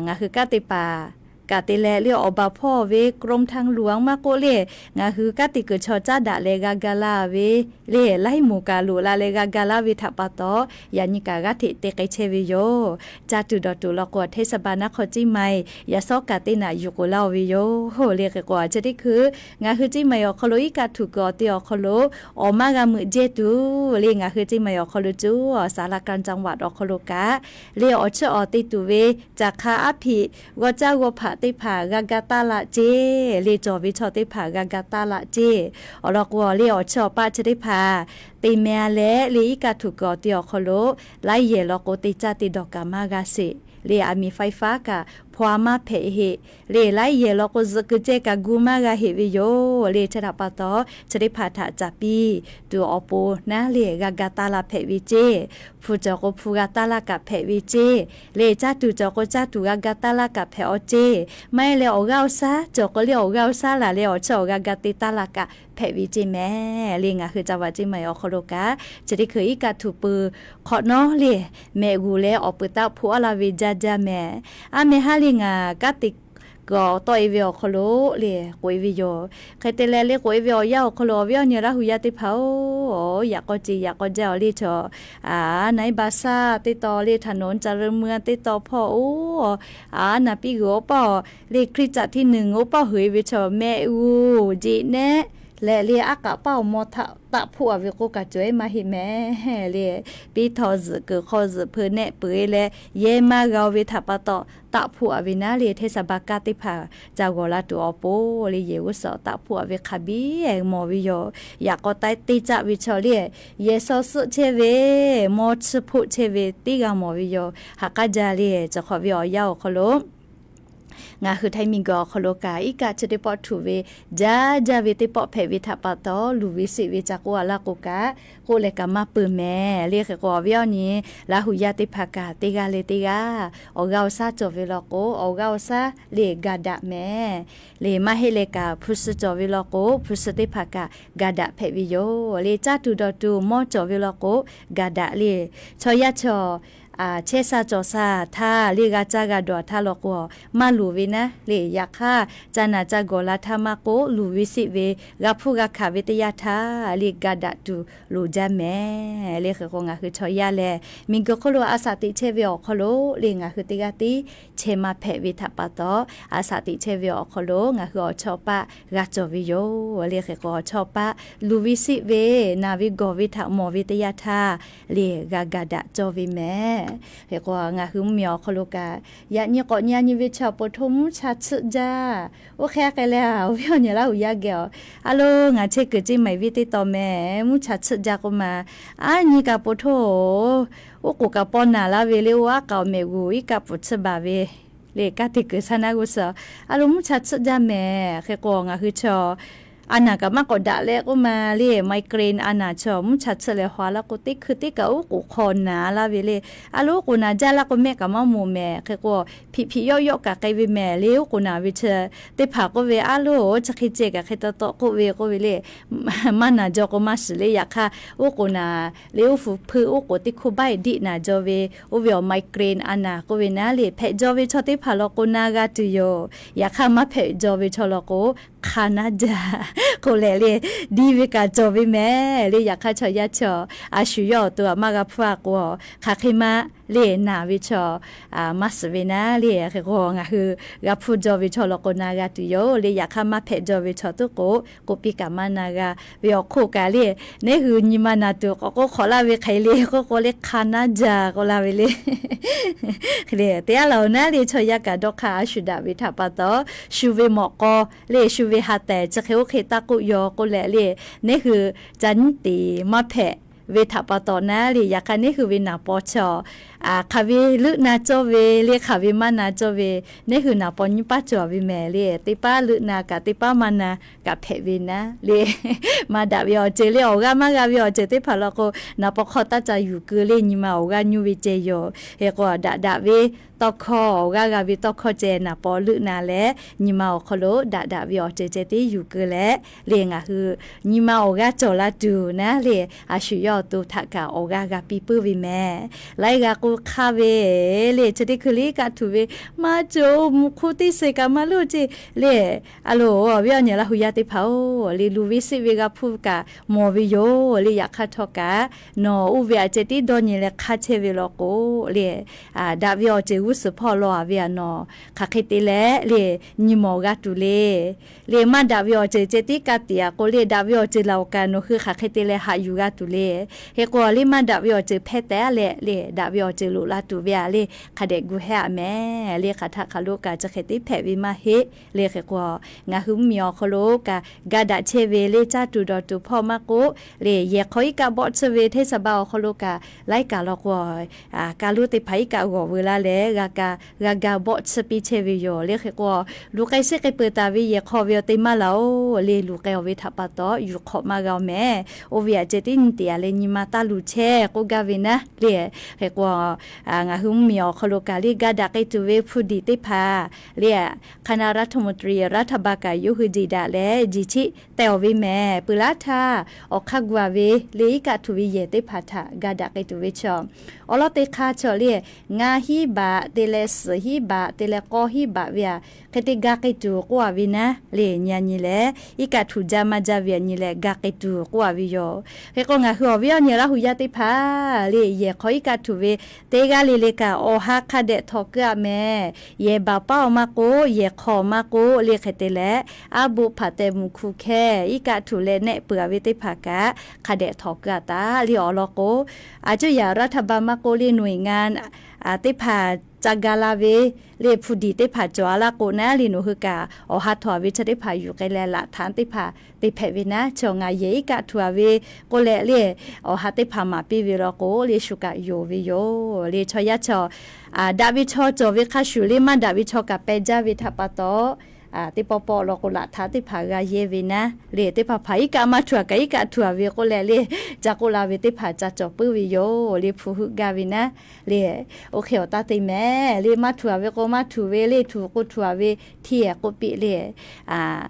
ngaˬ hui kanˉ te paˍ kaꞈ te leh le, awˬ baˬ hpawˇ ve กรมทางหลวง maˇ k'oˆ le, ngaˬ hui kanˉ te kuiˬ chaw caˉ daꞈ leh g'a ga la ve le, laiˉ moˍ kaꞈ loꞈ la leh g'a ga laˇ ve htaꞈ pa taw, yaꞈ nyi kaꞈ g'aˇ hteꞈ te k'ai chehˇ ve yoˬ. Caˇ tuˬ dawˬ tuˬ law k'o, เทศบาลนครเชียงใหม่ yaꞈ sawˉ kaꞈ teˇ naꞈ yuˬ k'oˍ laˇ-oˬ ve yoˬ le. Hk'e k'o, chi teˇ hkui ngaˬ hui เชียงใหม่ awˬ hk'aw lo iˉ kaˆ htuꞈ kuiˬ awˬ te awˬ hk'aw lo awˬ maˇ g'a meuꞈ jehˇ tuˬ le, ngaˬ hui เชียงใหม่ awˬ hk'aw lo cuˇ ศาลากลางจังหวัด awˬ hk'aw lo kaꞈ le, awˬ chiˇ awˬ te tuˬ ve caˬ hk'a aˉ hpiꞈ g'aw caˇ g'aw hpaꞈ teˇ hpaˍ g'a ga taˇ laꞈ ceˇ le, cawˬ ve chaw teˇ hpaˍ g'a ga taˇ laꞈ ceˇ. Awˬ lawn k'o, le awˬ chiˇ awˬ paˆ chi teˇ hpaˍ te meh a leh le, iˉ kaˆ htuꞈ kuiˬ awˬ te awˬ hk'aw lo laiˉ yehˬ law k'o, te caˇ te dawˬ kaꞈ maˇ g'a sheˍ le, อาคารไฟฟ้า kaꞈ hpaw a maˇ hpehꞈ heˆ le, laiˉ yehˬ law k'o, zuhꞈ kuiˬ ceh kaꞈ gu maˇ g'a heˆ ve yoˬ le. Chi htaꞈ pa taw, chi teˇ hpaˍ htaꞈ caˍ piˇ tuˬ awˬ pon naˉ le, g'a ga taˇ laˇ hpehꞈ ve ceˇ. Hpu cawˬ k'o, hpu g'a taˇ laˇ kaꞈ hpehꞈ ve ceˇ le, caˇ tuˬ cawˬ k'o, caˇ tuˬ g'a ga taˇ laˇ kaꞈ hpehꞈ awˬ ceˇ. Maˇ heˆ leh, awˬ g'aˇ awˬ shaˉ cawˬ k'o le, awˬ g'aˇ awˬ shaˉ laˬ leh awˬ chiˇ awˬ g'a ga te taˇ laˇ kaꞈ hpehꞈ ve ceˇ mehˍ le. Ngaˬ hui จังหวัดเชียงใหม่ awˬ hk'aw lo kaꞈ, chi teˇ hkui iˉ kaˆ htuꞈ peuˬ hk'awꞈ nawˉ le, mehꞈ g'uˬ leh awˬ peuˬ taˆ hpoˆ a laˇ ve jaˇ jaˇ mehˍ. A mehˍ ha le, ngaˬ kanˉ te kuiˬ awˬ tawˆ e ve awˬ hk'aw lo le, k'oꞈ e ve yoˬ. Hk'e te leh le, k'oꞈ e ve awˬ yanˇ awˬ hk'aw lo awˬ viˉ awˬ nyi Laˇ huˍ yaˇ teˇ hpaˍ-oˬ, yaꞈ k'aw ce yaꞈ k'aw jaˇ awˬ le chaw, a, naˆ iˉ ba shaˉ teˇ taw le, ถนนเจริญเมือง teˇ taw hpawˇ-oˬ, a, naˍ piˇ g'uiˬ oˇ paˇ le, คริสตจักรที่หนึ่ง oˇ paˇ heuˬ e ve chaw mehˆ g'uˬ jeꞈ nehˆ leh le, aˉ k'aꞈ paˇ awˬ maw htaꞈ taˆ hpoˆ a ve k'oˆ kaꞈ cawˬ e maˇ heˆ mehˍ le. Piˇ htaw zuhꞈ kuiˬ hk'aw zuhꞈ hpeu nehˆ peuˬ e leh, yehˇ maˇ g'a-o ve htaꞈ pa taw, taˆ hpoˆ a ve naˉ le, เทศบาล kanˉ teˇ hpaˍ ca g'awˬ la tuˬ awˬ pon le, yehˬ g'uˇ suhˍ taˆ hpoˆ a ve hk'a biˇ mawˬ ve yoˬ. Yaꞈ k'aw taiˉ teˇ caˆ ve chaw le, yehˬ shaw suhˆ chehˇ ve, mawˇ chiˇ hpoˆ chehˇ ve teˇ g'aˇ mawˬ ve yoˬ. Haꞈ k'aˉ jaˇ le, cawˬ hk'awꞈ ve awˬ yanˇ awˬ hk'aw lo ngaˬ hui Htaiˇ miˬguiˬ awˬ hk'aw lo kaꞈ, iˉ kaˆ chi teˇ pawˆ htuꞈ ve jaˇ jaˇ ve teˇ pawˆ hpehꞈ ve htaꞈ pa taw, luˬ ve siˆ ve ca k'oˆ a laˇ k'o kaꞈ, k'oˆ leh kaꞈ maˇ peuˬ mehˍ le. Hk'e k'o, awˬ viˉ awˬ nyi Laˇ huˍ yaˇ teˇ hpaˍ kaꞈ, teˇ g'aˇ leh teˇ g'aˇ awˬ g'aˇ awˬ shaˉ cawˬ ve law k'o, awˬ g'aˇ awˬ shaˉ le ga daꞈ mehˍ le. Maˇ heˆ leh kaꞈ, hpu shi cawˬ ve law k'o, hpu shi teˇ hpaˍ kaꞈ ga daꞈ hpehꞈ ve yoˬ le. Caˇ tuˬ dawˬ tuˬ mawˇ cawˬ ve law k'o, ga daꞈ le. Chaw yaˇ chaw chehˇ sha cawˬ sha htaˇ le, g'a caˇ g'a dawˬ htaˇ law k'o, maˇ luˬ ve naˉ le. Yaꞈ hk'aˇ, ca naˬ ca gawˬ la htaˇ maˇ k'oˆ, luˬ ve siˆ ve, g'a hpuˇ g'a hkanˍ ve teˇ yanˇ htaˇ le, ga daꞈ tuˬ loˍ jaˇ mehˍ le. Hk'e k'o, ngaˬ hui chaw yaˇ lehˬ, miˬguiˬ hk'oˆ lo a shaꞈ teꞈ chehˇ ve awˬ hk'aw lo le, ngaˬ hui teˇ g'aˇ tiˉ chehˇ maˇ hpehꞈ ve htaꞈ pa taw, a shaꞈ teꞈ chehˇ ve awˬ hk'aw lo ngaˬ hui awˬ chawˇ paˆ g'a cawˬ ve yoˬ le. Hk'e k'o, awˬ chawˇ paˆ luˬ ve siˆ ve, naˬ ve gawˬ ve htaꞈ mawˬ ve teˇ yanˇ htaˇ le, g'a ga daꞈ cawˇ ve mehˍ. Hk'e k'o, ngaˬ hui mvuhˇmiˬ awˬ hk'aw lo kaꞈ, yaꞈ nyi k'awꞈ nyi a nyi ve chaw po htoˇ mvuhˇ cha tsuhˆ jaˇ. Oˇ hk'e a k'ai leh, awˬ viˉ awˬ nyi Laˇ huˍ yaˇ geh-oˬ, a lo, ngaˬ chehˇ kuiˬ ceˇ maˬ ve teˇ taw mehˍ, mvuhˇ cha tsuhˆ jaˇ k'oˆ ma, a nyi kaꞈ po htoˇ-oˬ, oˉ k'oˍ kaꞈ paw naˬ laˇ ve le, oˇ aˉ k'aꞈ awˬ mehˍ g'uˬ iˉ kaˆ pfuhˍ tsuhˆ baˬ ve le, kanˉ te kuiˬ shaˉ naˉ g'uˇ suhˍ, a lo, mvuhˇ cha tsuhˆ jaˇ mehˍ. Hk'e k'o, ngaˬ hui chaw a naˬ kaꞈ maˇ k'awꞈ daꞈ leh k'oˆ ma le, migraine a naˬ chaw mvuhˇ cha tsuhˇ leh haw laˇ k'o, teˇ hkui teˇ kaꞈ uˉ k'oˍ hk'aw naˬ laˇ ve le. A lo uˉ k'oˍ naˬ jaˇ laˇ k'o, mehˆ kaꞈ maˇ moˍ mehˍ. Hk'e k'o, hpiꞈ hpiꞈ yawˆ yawˆ kaꞈ k'ai ve mehˍ le. Uˉ k'oˍ naˬ ve chi teˇ hpaˍ k'oˆ ve, a lo chi hk'e ceh kaꞈ hk'e taw taw k'oˆ ve k'oˆ ve le. Maˇ naˬ jaw k'o maˇ shiˍ le. Yaꞈ hk'aˇ, uˉ k'oˍ naˬ le, uˉ hpu hpeuˆ uˉ k'oˍ teˇ hkoˇ baiˆ diˆ naˬ jaw ve, oˇ ve awˬ migraine a naˬ k'oˆ ve naˉ le. Hpehꞈ jaw ve chaw teˇ hpaˍ law k'o na g'a tuˬ yoˬ. Yaꞈ hk'aˇ, maˇ hpehꞈ jaw ve chaw law k'o, hk'a naˉ jaˇ k'oˆ leh le, diˇ ve kaꞈ cawˬ ve mehˍ le. Yaꞈ hk'aˇ, chaw yaˇ chaw a shu yawˇ awˬ to aꞈ maˇ g'a hpfuhˇ a k'o, hk'aˬ hk'e maˇ le naˬ ve chaw maˇ shiˍ ve naˉ le. Hk'e k'o, ngaˬ hui g'a hpfuhˇ jaw ve chaw law k'o na g'a tuˬ yoˬ le. Yaꞈ hk'aˇ, maˇ hpehꞈ jaw ve chaw tuˉ k'o, k'oˆ piˇ kaꞈ maˇ na g'a ve awˬ hk'oˆ kaꞈ le, neˉ hui nyi ma naˬ tuˬ k'awꞈ k'oˆ hk'awꞈ laˇ ve hk'e le k'oˆ k'o le, hk'a naˉ jaˇ k'oˆ laˇ ve le. Hk'e le, teˇ yanˇ laˬ-oˬ naˉ le, chaw yaˇ kaꞈ dawˇ hk'aˇ a shu daꞈ ve htaꞈ pa taw, shu ve mawꞈ k'aw le, shu ve ha tehˍ chi hk'e oˇ hk'e taˇ k'oˆ yaw k'oˆ leh le, neˉ hui ca nyiˉ teˍ maˇ hpehꞈ ve htaꞈ pa taw naˉ le. Yaꞈ hk'aˇ, neˉ hui ve naˍ paw chaw hk'aˬ ve leuˆ na cawˇ ve le, hk'aˬ ve maˇ na cawˇ ve, neˉ hui naˍ paw nyiˇ paˉ cawˬ ve mehˍ le. Teˇ paˉ leuˆ na kaꞈ, teˇ paˉ maˇ na kaꞈ hpehꞈ ve naˉ le. Maˇ daꞈ ve awˬ ceuˬ le, awˬ g'aˇ maˇ g'a ve awˬ ceuˬ teˇ hpaˍ law k'o, naˍ paw hk'aw taˇ ca yuˬ keu le, nyi ma awˬ g'aˇ nyuˇ ve ceh yoˬ. Hk'e k'o, daꞈ daꞈ ve tawˇ hkawˇ, awˬ g'aˇ g'a ve tawˇ hkawˇ ceh naˍ paw leuˆ na leh, nyi ma awˬ hk'aw lo daꞈ daꞈ ve awˬ ceuˬ ceh tiˉ yuˬ keu leh le, ngaˬ hui nyi ma awˬ g'aˇ cawˬ la tuˬ naˉ le, a shu yawˇ awˬ to htaꞈ kaꞈ awˬ g'aˇ g'a piˇ puiˉ ve mehˍ. Laiˉ g'a k'o hk'aˇ ve le, chi teˇ hkui le iˉ kaˆ htuꞈ ve maˇ cawˬ, mvuhˇ hk'oˆ teˇ suhˍ kaꞈ maˇ loˇ ce le. A loˬ, awˬ viˉ awˬ nyi Laˇ hu yaˇ teˇ hpaˍ-oˬ le, luˬ ve siˆ ve g'a hpuˇ kaꞈ mawˬ ve yoˬ le. Yaꞈ hk'aˇ htawˇ kaꞈ, nawˬ oˇ ve aꞈ ceh tiˉ dawˇ nyi leh hk'aˇ chehˇ ve law k'o le, daꞈ ve awˬ ceuˬ g'uˇ suhˍ hpawˇ law-a ve aꞈ nawˬ hk'aˬ hk'e te leh le, nyi mawˬ g'a tuˬ le. Le maˇ daꞈ ve awˬ ceuˬ ceh tiˉ ka tiꞈ-a k'o le, daꞈ ve awˬ ceuˬ laˬ-oˬ kaꞈ nawˬ hui hk'aˬ hk'e te leh haꞈ yuˬ g'a tuˬ le. Hk'e k'o le, maˇ daꞈ ve awˬ ceuˬ hpehˇ tehꞈ-a leh le, daꞈ ve awˬ ceuˬ loꞈ la tuˬ ve-a le, hk'a dehꞈ gu hehˉ-a mehˍ le. Hk'aˬ htaˆ hk'aˬ lo kaꞈ chi hk'e te hpehꞈ ve maˇ heˆ le. Hk'e k'o, ngaˬ hui mvuhˇmiˬ awˬ hk'aw lo kaꞈ ga daꞈ chehˇ ve le, caˇ tuˬ dawˬ tuˬ hpawˇ maˇ k'oˆ le, yehˬ hk'aw iˉ kaˆ bawˆ tsuhˇ ve hteˇ saˍ ba awˬ hk'aw lo kaꞈ laiˉ kaꞈ law k'o, ka lonˉ teˇ hpaˍ iˉ kaˆ g'awˬ veu laˇ leh g'a ka g'a ga bawˆ tsuhˇ piˇ chehˇ ve yoˬ le. Hk'e k'o, luˬ k'ai sheˆ k'ai peuˬ taˍ ve yehˬ hk'aw ve awˬ te maˇ laˬ-oˬ le, luˬ k'ai-a ve htaꞈ pa taw yuˬ hk'awꞈ maˇ g'a-oˬ mehˍ. Oˇ ve aꞈ ceh tiˉ nyi teˍ-a leh nyi ma taˇ luˬ chehˇ k'oˆ gaˇ ve naˉ le. Hk'e k'o, ngaˬ hui mvuhˇmiˬ awˬ hk'aw lo kaꞈ le ga daꞈ k'ai tuˬ ve hpu diˍ teˇ hpaˍ le, คณะรัฐมนตรี รัฐบาล kaꞈ yawˇ hui jeˬ daꞈ leh jeˬ chiˆ teh-awˬ ve mehˍ. Peuˬ laˇ htaˇ, awˬ hk'aˇ gu-a ve le iˉ kaˆ htuꞈ ve yehˬ teˇ hpaˍ htaꞈ ga daꞈ k'ai tuˬ ve chaw, awˬ lawn teˇ hk'aˇ chaw le, ngaˇ hinˉ baꞈ te leh suhˍ hinˉ baꞈ te leh k'awˇ hinˉ baꞈ ve-a, hk'e te ga k'ai tuˬ k'oˆ-a ve naˉ le, nyi-a nyi leh iˉ kaˆ htuꞈ jaˇ maˇ jaˇ ve-a nyi leh ga k'ai tuˬ k'oˆ-a ve yoˬ. Hk'e k'o, ngaˬ hui awˬ viˉ awˬ nyi Laˇ hu yaˇ teˇ hpaˍ le, yehˬ hk'aw iˉ kaˆ htuꞈ ve teˇ g'aˇ le le kaꞈ awˬ ha hk'a dehꞈ htawnˍ keu-a mehˍ. Yehˬ baˬ paˉ-oˬ maˇ k'oˆ, yehˬ hk'aw maˇ k'oˆ le, hk'e te leh aˉ boˆ hpaꞈ tehˬ mvuhˬ hku hkehˇ iˉ kaˆ htuꞈ leh nehˆ peuˬ-a ve teˇ hpaˍ kaꞈ hk'a dehꞈ htawnˍ keu-a taˍ le. Awˬ lawn k'o, a cuˇ yaꞈ รัฐบาล maˇ k'oˆ le, หน่วยงาน teˇ hpaˍ ca ga la ve le, hpu diˍ teˇ hpaˍ cawˬ-a laˇ k'o naˉ le, nawˬ hui kaꞈ awˬ ha htawnˍ ve chi teˇ hpaˍ yuˬ k'ai leh laꞈ htaꞈ teˇ hpaˍ te hpehꞈ ve naˉ, chaw ngaˬ yehˬ iˉ kaˆ htuꞈ-a ve k'oˆ leh le, awˬ ha teˇ hpaˍ maˍ piˇ ve law k'o le, shu kaꞈ yonˍ ve yoˬ le. Chaw yaˇ chaw daꞈ ve chaw cawˬ ve hk'a shuˍ le, maˇ daꞈ ve chaw kaꞈ peh jaˇ ve htaꞈ pa taw, teˇ pawˆ pawˆ law k'o laꞈ htaꞈ teˇ hpaˍ g'a yehˇ ve naˉ le, teˇ hpaˍ hpaˍ iˉ kaˆ maˇ htuꞈ-a kaꞈ iˉ kaˆ htuꞈ-a ve k'oˆ leh le, ca k'oˆ la ve teˇ hpaˍ ca cawˬ puiˉ ve yoˬ le. Hpu heuˆ gaˇ ve naˉ le, oˇ hk'e awˬ taˇ te mehˍ le. Maˇ htuꞈ-a ve k'o maˇ htuꞈ ve le, htuꞈ k'o htuꞈ-a ve hteˇ-a k'oˆ piˇ le.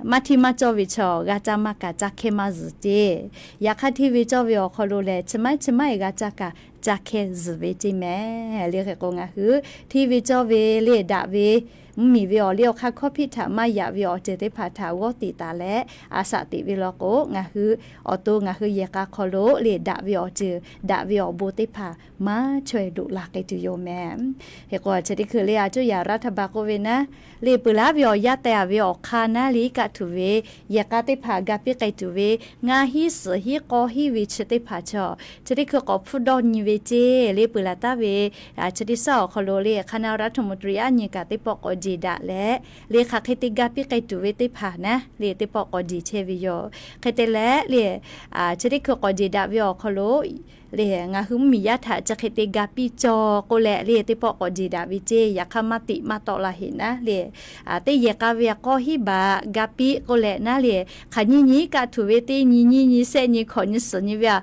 Maˇ hteˇ maˇ cawˇ ve chaw g'a caˇ maˇ kaꞈ caˇ hkehˇ maˇ zuhˬ ceˇ. Yaꞈ hk'aˇ, hteˇ ve cawˇ ve awˬ hk'aw lo lehˬ, chi maˇ chi maˇ-e g'a caˇ kaꞈ caˇ hkehˇ zuhˬ ve ceˇ mehˍ le. Hk'e k'o, ngaˬ hui hteˇ ve cawˇ ve le daꞈ ve mvuhˇmiˬ ve awˬ liˇ awˬ hk'aˇ hkawˇ hpiˆ htaꞈ maˇ yaꞈ ve awˬ ceuˬ teˇ hpaˍ htaꞈ g'awˇ tiꞈ taˍ leh, a shaꞈ teꞈ ve law k'o, ngaˬ hui awˬ to ngaˬ hui yehˬ k'a hk'aw lo le daꞈ ve awˬ ceuˬ daꞈ ve awˬ bon teˇ hpaˍ maˇ chaweh doꞈ la k'ai tuˬ yoˬ mehˍ. Hk'e k'o, chi teˇ hkui le a cuˇ yaꞈ รัฐบาล k'oˆ ve naˉ le, peuˬ laˉ ve awˬ yaˇ teh-a ve awˬ hk'aˇ naˉ le iˉ kaˆ htuꞈ ve yehˬ k'a teˇ hpaˍ ga piˇ k'ai tuˬ ve ngaˇ hinˉ suhˍ hinˉ k'awˇ hinˉ ve chi teˇ hpaˍ chaw, chi teˇ hkui k'awꞈ hpfuhˇ dawˇ nyi ve ceˇ le. Peuˬ laˬ taˍ ve chi teˇ shaˉ awˬ hk'aw lo le คณะรัฐมนตรี aˉ nyi kaꞈ teˇ pawˆ k'awꞈ jeˬ daꞈ leh le, hk'aˬ hk'e te ga piˇ k'ai tuˬ ve teˇ hpaˍ naˉ le, teˇ pawˆ k'awꞈ jeˬ chehˇ ve yoˬ. Hk'e te leh le, chi teˇ hkui k'awꞈ jeˬ daꞈ ve awˬ hk'aw lo le, ngaˬ hui mvuhˇmiˬ yaˇ htaꞈ chi hk'e te ga piˇ cawˬ k'oˆ leh le, teˇ pawˆ k'awꞈ jeˬ daꞈ ve ceˇ. Yaꞈ hk'aˇ maˇ tiꞈ maˇ tawˆ la heꞈ naˉ le, teˇ yehˬ k'a ve a k'awˇ hiˉ baꞈ ga piˇ k'oˆ leh naˉ le, hk'aˬ nyi nyi iˉ kaˆ htuꞈ ve teˇ nyi nyiˇ nyi shehˆ nyi hkawꞈ nyi suhˍ nyi ve a,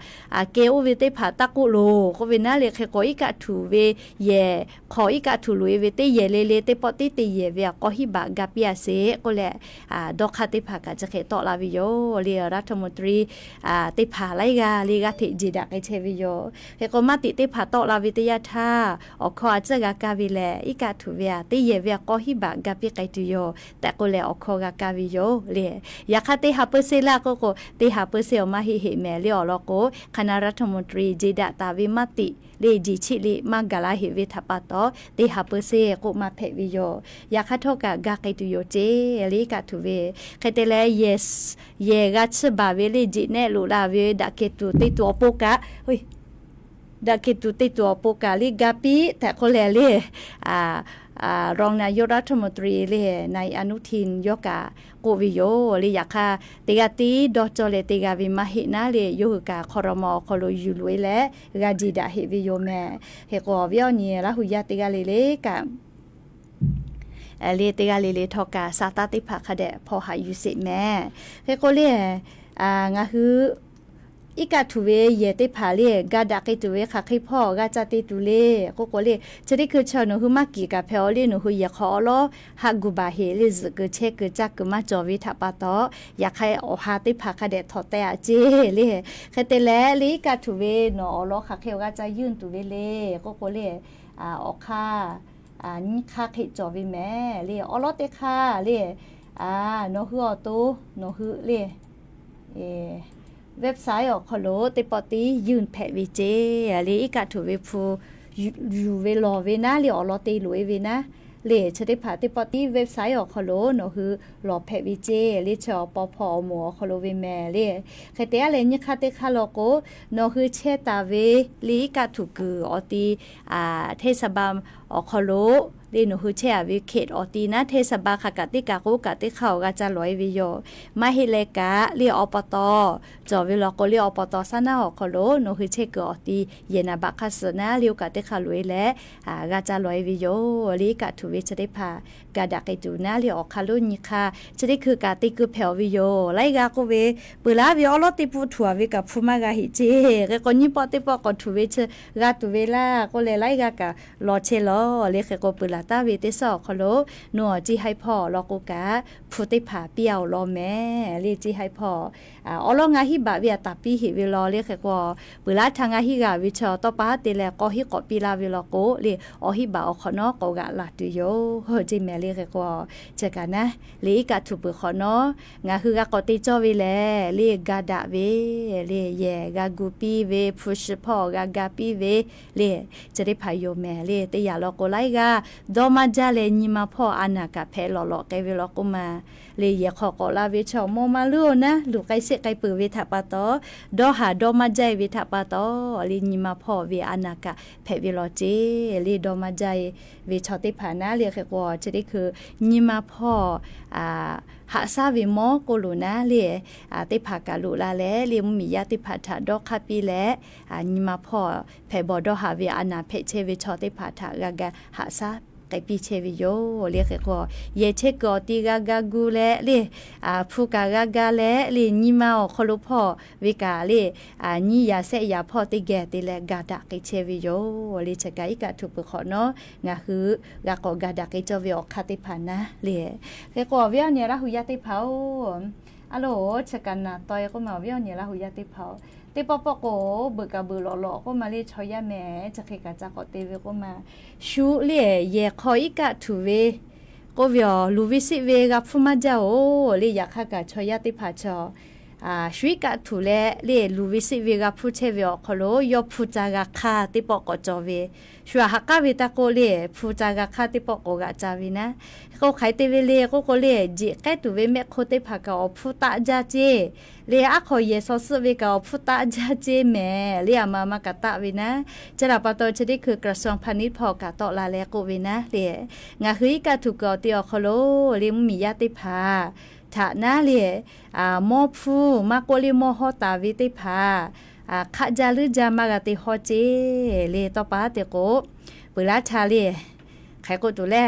kehˬ oˇ ve teˇ hpaˍ taˇ k'oˆ loˬ k'oˆ ve naˉ le, hk'e k'o iˉ kaˆ htuꞈ ve yehˬ hk'aw iˉ kaˆ htuꞈ loꞈ e ve teˇ yehˬ le le teˇ pawˆ tiˉ te yehˬ ve a k'awˇ hiˉ baꞈ ga piˇ a sheˍ k'oˆ leh, dawˇ hk'aˇ teˇ hpaˍ kaꞈ chi hk'e tawˆ la ve yoˬ le. รัฐมนตรี teˇ hpaˍ laiˉ g'aˇ le g'aˇ hteꞈ jeˬ daꞈ k'ai chehˇ ve yoˬ. Hk'e k'o maˇ tiꞈ teˇ hpaˍ tawˆ la ve teˇ yanˇ htaˇ, awˬ hkawˇ a tcuhˇ g'a kaˇ ve lehˬ, iˉ kaˆ htuꞈ ve a teˇ yehˬ ve a k'awˇ hiˉ baꞈ ga piˇ k'ai tuˬ yoˬ tehꞈ k'oˆ leh awˬ hkawˇ g'a kaˇ ve yoˬ le. Yaꞈ hk'aˇ teˇ ha เปอร์เซ็นต์ laˇ k'oˆ k'o, teˇ ha เปอร์เซ็นต์ awˬ maˇ heˆ heˆ mehˍ le awˬ lawn k'o, คณะรัฐมนตรี jeˬ daꞈ taˍ ve maˇ tiꞈ le jeˬ chiˆ le maˇ gaˬ la heˆ ve htaꞈ pa taw, teˇ ha เปอร์เซ็นต์ k'oˆ maˇ hpehꞈ ve yoˬ. Yaꞈ hk'aˇ htawˇ kaꞈ ga k'ai tuˬ yoˬ ceˇ le iˉ kaˆ htuꞈ ve. Hk'e te leh, yehˬ g'a chiˇ baˬ ve le jeˬ nehˆ loꞈ la ve daꞈ kehˬ tuˬ te tuˬ awˬ pon kaꞈ daꞈ kehˬ tuˬ te tuˬ awˬ pon kaꞈ le ga piˇ tehꞈ k'oˆ leh le, รองนายกรัฐมนตรี le นายอนุทิน yawˇ kaꞈ k'oˆ ve yoˬ le. Yaꞈ hk'aˇ teˇ g'aˇ tiˉ dawˇ cawˇ leh te g'a ve maˇ heˆ naˉ le, yawˇ hui kaꞈ ครม. awˬ hk'aw lo yuˬ loꞈ e leh g'a jeˬ daꞈ heˆ ve yoˬ mehˍ. Hk'e k'o awˬ viˉ awˬ nyi Laˇ hu yaˇ teˇ g'aˇ le le kaꞈ le teˇ g'aˇ le le htawˇ kaꞈ sa taˇ teˇ hpaˍ hk'a dehꞈ hpaw haꞈ yuˬ sheˍ mehˍ. Hk'e k'o le, ngaˬ hui iˉ kaˆ htuꞈ ve yehˬ teˇ hpaˍ le ga daꞈ k'ai tuˬ ve hk'aˬ hk'e hpawˇ g'a ca te tuˬ le k'oˆ k'o le, chi teˇ hkui chi nawˬ hui maˇ kiˍ kaꞈ hpehꞈ aw le, nawˬ hui yehˬ hk'aw awˉ lawˉ haˆ gu baˬ heˆ le, zuhꞈ kuiˬ chehˇ kuiˬ caˇ kuiˬ maˇ cawˬ ve htaꞈ pa taw, yaꞈ hk'aˇ awˬ ha teˇ hpaˍ hk'a dehꞈ htawnˍ teh aꞈ ceˇ le. Hk'e te leh le iˉ kaˆ htuꞈ ve nawˬ awˬ lawn hk'aˬ hk'e awˬ g'a ca yunˇ tuˬ ve le k'oˆ k'o le, awˬ hk'aˇ nyiˇ hk'aˇ hk'e cawˬ ve mehˍ le. Awˉ lawˉ teˇ hk'aˇ le, nawˬ hui awˬ to nawˬ hui le website awˬ hk'aw lo teˇ pawˆ tiˉ yunˇ hpehꞈ ve ceˇ le. Iˉ kaˆ htuꞈ ve hpu yuˬ ve lawˬ ve naˉ le awˬ lawn te loꞈ e ve naˉ le, chi teˇ hpaˍ teˇ pawˆ tiˉ website awˬ hk'aw lo nawˬ hui lawˬ hpehꞈ ve ceˇ le. Chi awˬ paw hpawˇ awˬ moˍ awˬ hk'aw lo ve mehˍ le. Hk'e te aˉ leh nyiˇ hk'aˇ teˇ hk'aˇ law k'o, nawˬ hui chehˇ taˍ ve le iˉ kaˆ htuꞈ kuiˬ awˬ ti เทศบาล awˬ hk'aw lo le nawˬ hui chehˇ a ve เขต awˬ ti naˉ เทศบาล hk'aˬ kaꞈ teˇ kaꞈ k'o kaꞈ teˇ hk'aˇ awˬ g'a ca lawˬ e ve yoˬ. Maˇ heˆ leh kaꞈ le อบต. cawˬ ve law k'o le อบต. สร้าง naˉ awˬ hk'aw lo nawˬ hui chehˇ kuiˬ awˬ ti yehˬ naˍ baꞈ hk'aˇ suh naˉ le oˇ kaꞈ teˇ hk'aˇ loꞈ e leh g'a ca lawˬ e ve yoˬ. Le iˉ kaˆ htuꞈ ve chi teˇ hpaˍ ga daꞈ k'ai tuˬ naˉ le awˬ hk'aˇ lonˉ nyi hk'aˇ chi teˇ hkui kaꞈ te keu hpehꞈ aw ve yoˬ. Laiˉ g'aˇ k'oˆ ve, peuˬ laˉ ve awˉ lawˉ teˇ pawˆ htuꞈ a ve kaꞈ hpu maˇ g'a heˆ ceˇ. Hk'e k'o nyiˇ pawˆ teˇ pawˆ k'awꞈ htuꞈ ve chi g'a tuˬ ve laˇ k'oˆ leh laiˉ g'aˇ kaꞈ lawˬ chehˇ lawˬ le. Hk'e k'o peuˬ laˬ taˍ ve teˇ suhˉ awˬ hk'aw lo nawˬ ciˇ haiˉ hpawˇ law k'o kaꞈ hpu teˇ hpaˍ piˇ a awˬ lawn mehˍ le. Ciˇ haiˉ hpawˇ awˉ lawˉ ngaˇ hinˉ baꞈ ve a taˍ piˇ heˆ ve law le. Hk'e k'o peuˬ laˉ htaˇ ngaˇ hinˉ g'aˇ ve chaw tawˇ pa haˉ te leh k'awˇ hinˉ k'awꞈ piˇ laˇ ve law k'o le, awˬ hinˉ baꞈ awˬ hk'awꞈ nawˉ k'awꞈ g'aꞈ laˬ tuˬ yoˬ ceˇ mehˍ le. Hk'e k'o chi kaꞈ naˉ le iˉ kaˆ htuꞈ peuˬ hk'awꞈ nawˉ ngaˬ hui g'a k'awꞈ te cawˇ ve lehˬ le ga daꞈ ve le yehˬ g'a gu piˇ ve, hpu shi hpawˇ g'a ga piˇ ve le, chi teˇ hpaˍ yoˬ mehˍ le. Teˇ yanˇ law k'o laiˉ g'aˇ dawˇ maˇ jaˇ leh nyi ma hpawˇ a naˍ kaꞈ hpehꞈ lawꞈ lawꞈ k'ai ve law k'oˆ ma le, yehˬ hk'aw k'awꞈ la ve chaw mawˇ maˇ luˉ naˉ luˬ k'ai sheˆ k'ai peuˬ ve htaꞈ pa taw, dawˇ haˍ dawˇ maˇ jaˇ ve htaꞈ pa taw le nyi ma hpawˇ ve a naˍ kaꞈ hpehꞈ ve law ceˇ le. Dawˇ maˇ jaˇ ve chaw teˇ hpaˍ naˉ le hk'e k'o chi teˇ hkui nyi ma hpawˇ haꞈ shaˉ ve mawˇ k'oˆ loˬ naˉ le, teˇ hpaˍ kaꞈ loꞈ la leh le mvuhˇmiˬ yaˇ teˇ hpaˍ htaꞈ dawˇ hk'aˇ piˇ leh, nyi ma hpawˇ hpehꞈ bawˬ dawˇ haˍ ve a naˍ hpehꞈ chehˇ ve chaw teˇ hpaˍ htaꞈ g'a ga haꞈ shaˉ k'ai piˇ chehˇ ve yoˬ le. Hk'e k'o yehˬ chehˇ kuiˬ awˬ ti g'a ga gu leh le, hpu kaꞈ g'a ga leh le nyi ma awˬ hk'aw lo hpawˇ ve kaꞈ le nyiˇ yaꞈ shehˆ yaꞈ hpawˇ teˇ geh te leh ga daꞈ k'ai chehˇ ve yoˬ le. Chi kaꞈ iˉ kaˆ htuꞈ peuˬ hk'awꞈ nawˉ ngaˬ hui g'a k'awꞈ ga daꞈ k'ai cawˇ ve awˬ hk'aˇ teˇ hpaˍ naˉ le. Hk'e k'o awˬ viˉ awˬ nyi Laˇ hu yaˇ teˇ hpaˍ-oˬ, a loˬ chi kaꞈ naˍ taw e k'oˆ ma awˬ viˉ awˬ nyi Laˇ hu yaˇ teˇ hpaˍ-oˬ, teˇ pawˆ pawˆ k'o beuꞈ kaꞈ beuꞈ lawꞈ lawꞈ k'oˆ ma le chaw yaˇ mehˍ chi hk'e kaꞈ ca k'awꞈ te ve k'oˆ ma, shu le yehˬ hk'aw iˉ kaˆ htuꞈ ve k'oˆ ve awˬ luˬ ve siˆ ve g'a hpuˇ maˇ jaˇ-oˬ le. Yaꞈ hk'aˇ kaꞈ chaw yaˇ teˇ hpaˍ chaw shu iˉ kaˆ htuꞈ leh le luˬ ve siˆ ve g'a hpuˇ chehˇ ve awˬ hk'aw lo yawˇ hpu ca g'a hk'aˇ teˇ pawˆ k'awꞈ cawˬ ve, shu aꞈ ha k'aˉ ve taˇ k'oˆ le hpu ca g'a hk'aˇ teˇ pawˆ k'awꞈ g'aꞈ ca ve naˉ. K'o hk'aˬ hk'e te ve le k'oˆ k'o le, jeꞈ k'ehˉ tuˬ ve mehˆ hk'oˆ teˇ hpaˍ kaꞈ awˬ hpfuhˇ taˆ jaˇ ceˇ le, aˉ hk'aw yehˬ shaw suhˆ ve kaꞈ awˬ hpfuhˇ taˆ jaˇ ceˇ mehˍ le, aˬ ma ma kaꞈ taˆ ve naˉ. Chi htaꞈ pa taw chi teˇ hkui กระทรวงพาณิชย์ hpawˇ kaꞈ tawˆ la leh k'oˆ ve naˉ le, ngaˬ hui iˉ kaˆ htuꞈ kuiˬ awˬ ti awˬ hk'aw lo le mvuhˇmiˬ yaˇ teˇ hpaˍ htaꞈ naˉ le, mawˇ hpfuhˇ maˇ k'oˆ le mawˇ hawˉ taˍ ve teˇ hpaˍ hk'aˆ jaˇ leuˉ jaˇ maˇ g'a te hawˇ ceˇ le. Tawˇ pa te k'o, peuˬ laˇ htaˇ le, hk'e k'oˆ tuˬ le,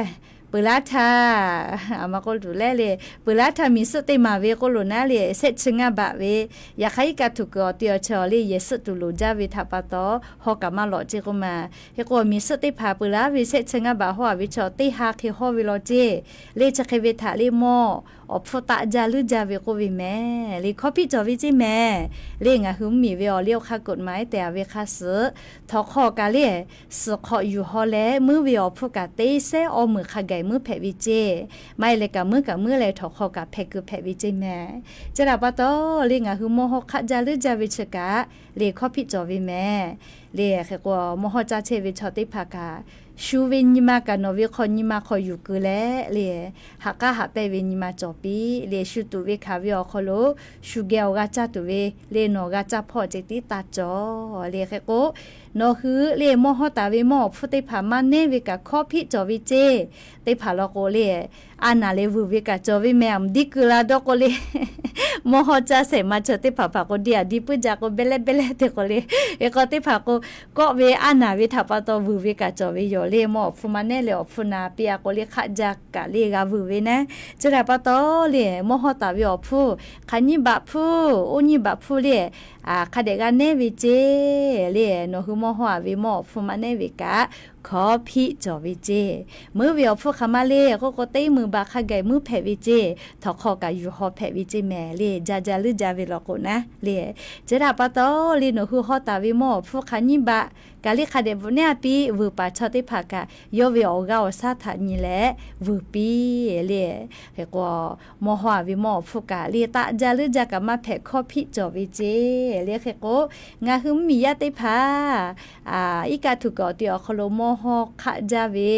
peuˬ laˇ htaˇ, a ma k'oˆ tuˬ le le, peuˬ laˇ htaˇ miˬ suhˆ teˇ maˬ ve k'oˆ lo naˉ le, shehˆ chi ngaˇ baꞈ ve, yaꞈ hk'aˇ iˉ kaˆ htuꞈ kuiˬ awˬ te awˬ chi awˬ le yehˬ suhˆ tuˬ loˍ jaˇ ve htaꞈ pa taw, haw kaꞈ maˇ lawꞈ ceˇ k'oˆ ma. Hk'e k'o, miˬ suhˆ teˇ hpaˍ peuˬ laˇ ve shehˆ chi ngaˇ baꞈ hawˇ a ve chaw teˇ ha hk'e hawˇ ve law ceˇ le. Chi hk'e ve htaꞈ le mawˇ awˬ hpfuhˇ taˆ jaˇ leuˉ jaˇ ve k'oˆ ve mehˍ le. Hkawˇ hpiˆ cawˬ ve ceˇ mehˍ le. Ngaˬ hui mvuhˇ miˬ ve awˬ liˇ awˬ hk'aˇ กฎหมาย tehˬ a ve hk'a suhˍ, htawnˍ hk'aw kaꞈ le, suhˍ hk'awꞈ yuˬ haw leh meuˇ ve awˬ hpfuhˇ kaꞈ teˇ sehˉ awˇ meunˍ hk'a gaˬ meuˇ hpehꞈ ve ceˇ. Maˇ heˆ leh kaꞈ meuˇ kaꞈ meuˇ leh htawnˍ hk'aw kaꞈ hpehꞈ kuiˬ hpehꞈ ve ceˇ mehˍ. Chi htaꞈ pa taw le, ngaˬ hui mawˇ hawˇ hk'aˆ jaˇ leuˉ jaˇ ve chi kaꞈ le, hkawˇ hpiˆ cawˬ ve mehˍ le. Hk'e k'o, mawˇ hawˇ caˇ chehˇ ve chaw teˇ hpaˍ kaꞈ, shu ve nyi ma kaꞈ nawˬ ve hk'aw nyi ma hk'aw yuˬ keu leh le, haꞈ k'aˉ haꞈ pehnˇ ve nyi ma cawˬ piˇ le. Shu tuꞈ ve hkanˍ ve awˬ hk'aw lo shu geh awˬ g'a caˇ tuˬ ve le, nawˬ g'a caˇ hpawˇ ceh tiˉ taˇ cawˬ le. Hk'e k'o, nawˬ hui le mawˇ hawˇ taˍ ve mawˇ awˬ hpfuhˇ teˇ hpaˍ maˇ neˉ ve kaꞈ hkawˇ hpiˆ cawˬ ve ceˇ. Teˇ hpaˍ law k'o le, a naˍ leh vuiˬ ve kaꞈ cawˬ ve mehˍ. A mvuhˇ diˇ keu la dawˇ k'o le, mawˇ hawˇ caˇ shehˍ ma chaw teˇ hpaˍ hpaˍ k'o, diˇ a diˇ puiˉ jaˇ k'o, behˇ lehˉ behˇ lehˉ te k'o le, hk'e k'o teˇ hpaˍ k'o, kawˆ ve a naˍ ve htaꞈ pa taw vuiˬ ve kaꞈ cawˬ ve yoˬ le. Mawˇ awˬ hpfuhˇ maˇ neˉ leh awˬ hpfuhˇ na piˇ a k'o le, hk'aˆ jaˇ kaꞈ le g'a vuiˬ ve naˉ. Chi htaꞈ pa taw le, mawˇ hawˇ taˍ ve awˬ hpfuhˇ hk'aˬ nyiˇ baꞈ hpfuhˇ, oˇ nyiˇ baꞈ hpfuhˇ le, hk'a dehꞈ g'a neˉ ve ceˇ le. Nawˬ hui mawˇ hawˇ a ve mawˇ awˬ hpfuhˇ maˇ neˉ ve kaꞈ hkawˇ hpiˆ cawˬ ve ceˇ. Meuˇ ve awˬ hpfuhˇ hk'aˬ ma le k'oˆ k'o, teˇ meunˍ baꞈ hk'a gaˬ meuˇ hpehꞈ ve ceˇ. Htawnˍ hk'aw kaꞈ yuˬ haw hpehꞈ ve ceˇ mehˍ le. Jaˇ jaˇ leuˉ jaˇ ve law k'o naˉ le. Chi htaꞈ pa taw le, nawˬ hui hawˇ taˍ ve mawˇ awˬ hpfuhˇ hk'aˬ nyiˇ baꞈ kaꞈ le hk'a dehꞈ bvuhꞈ neˉ a piˇ, vuiˬ paˍ chaw teˇ hpaˍ kaꞈ yawˇ ve awˬ g'aˇ awˬ shaˉ htaꞈ nyi leh vuiˬ piˇ le. Hk'e k'o, mawˇ hawˇ a ve mawˇ awˬ hpfuhˇ kaꞈ le taˆ jaˇ leuˉ jaˇ kaꞈ maˇ hpehꞈ, hkawˇ hpiˆ cawˬ ve ceˇ le. Hk'e k'o, ngaˬ hui mvuhˇ miˬ yaˇ teˇ hpaˍ iˉ kaˆ htuꞈ kuiˬ awˬ te awˬ hk'aw lo mawˇ hawˇ hk'aˆ jaˇ ve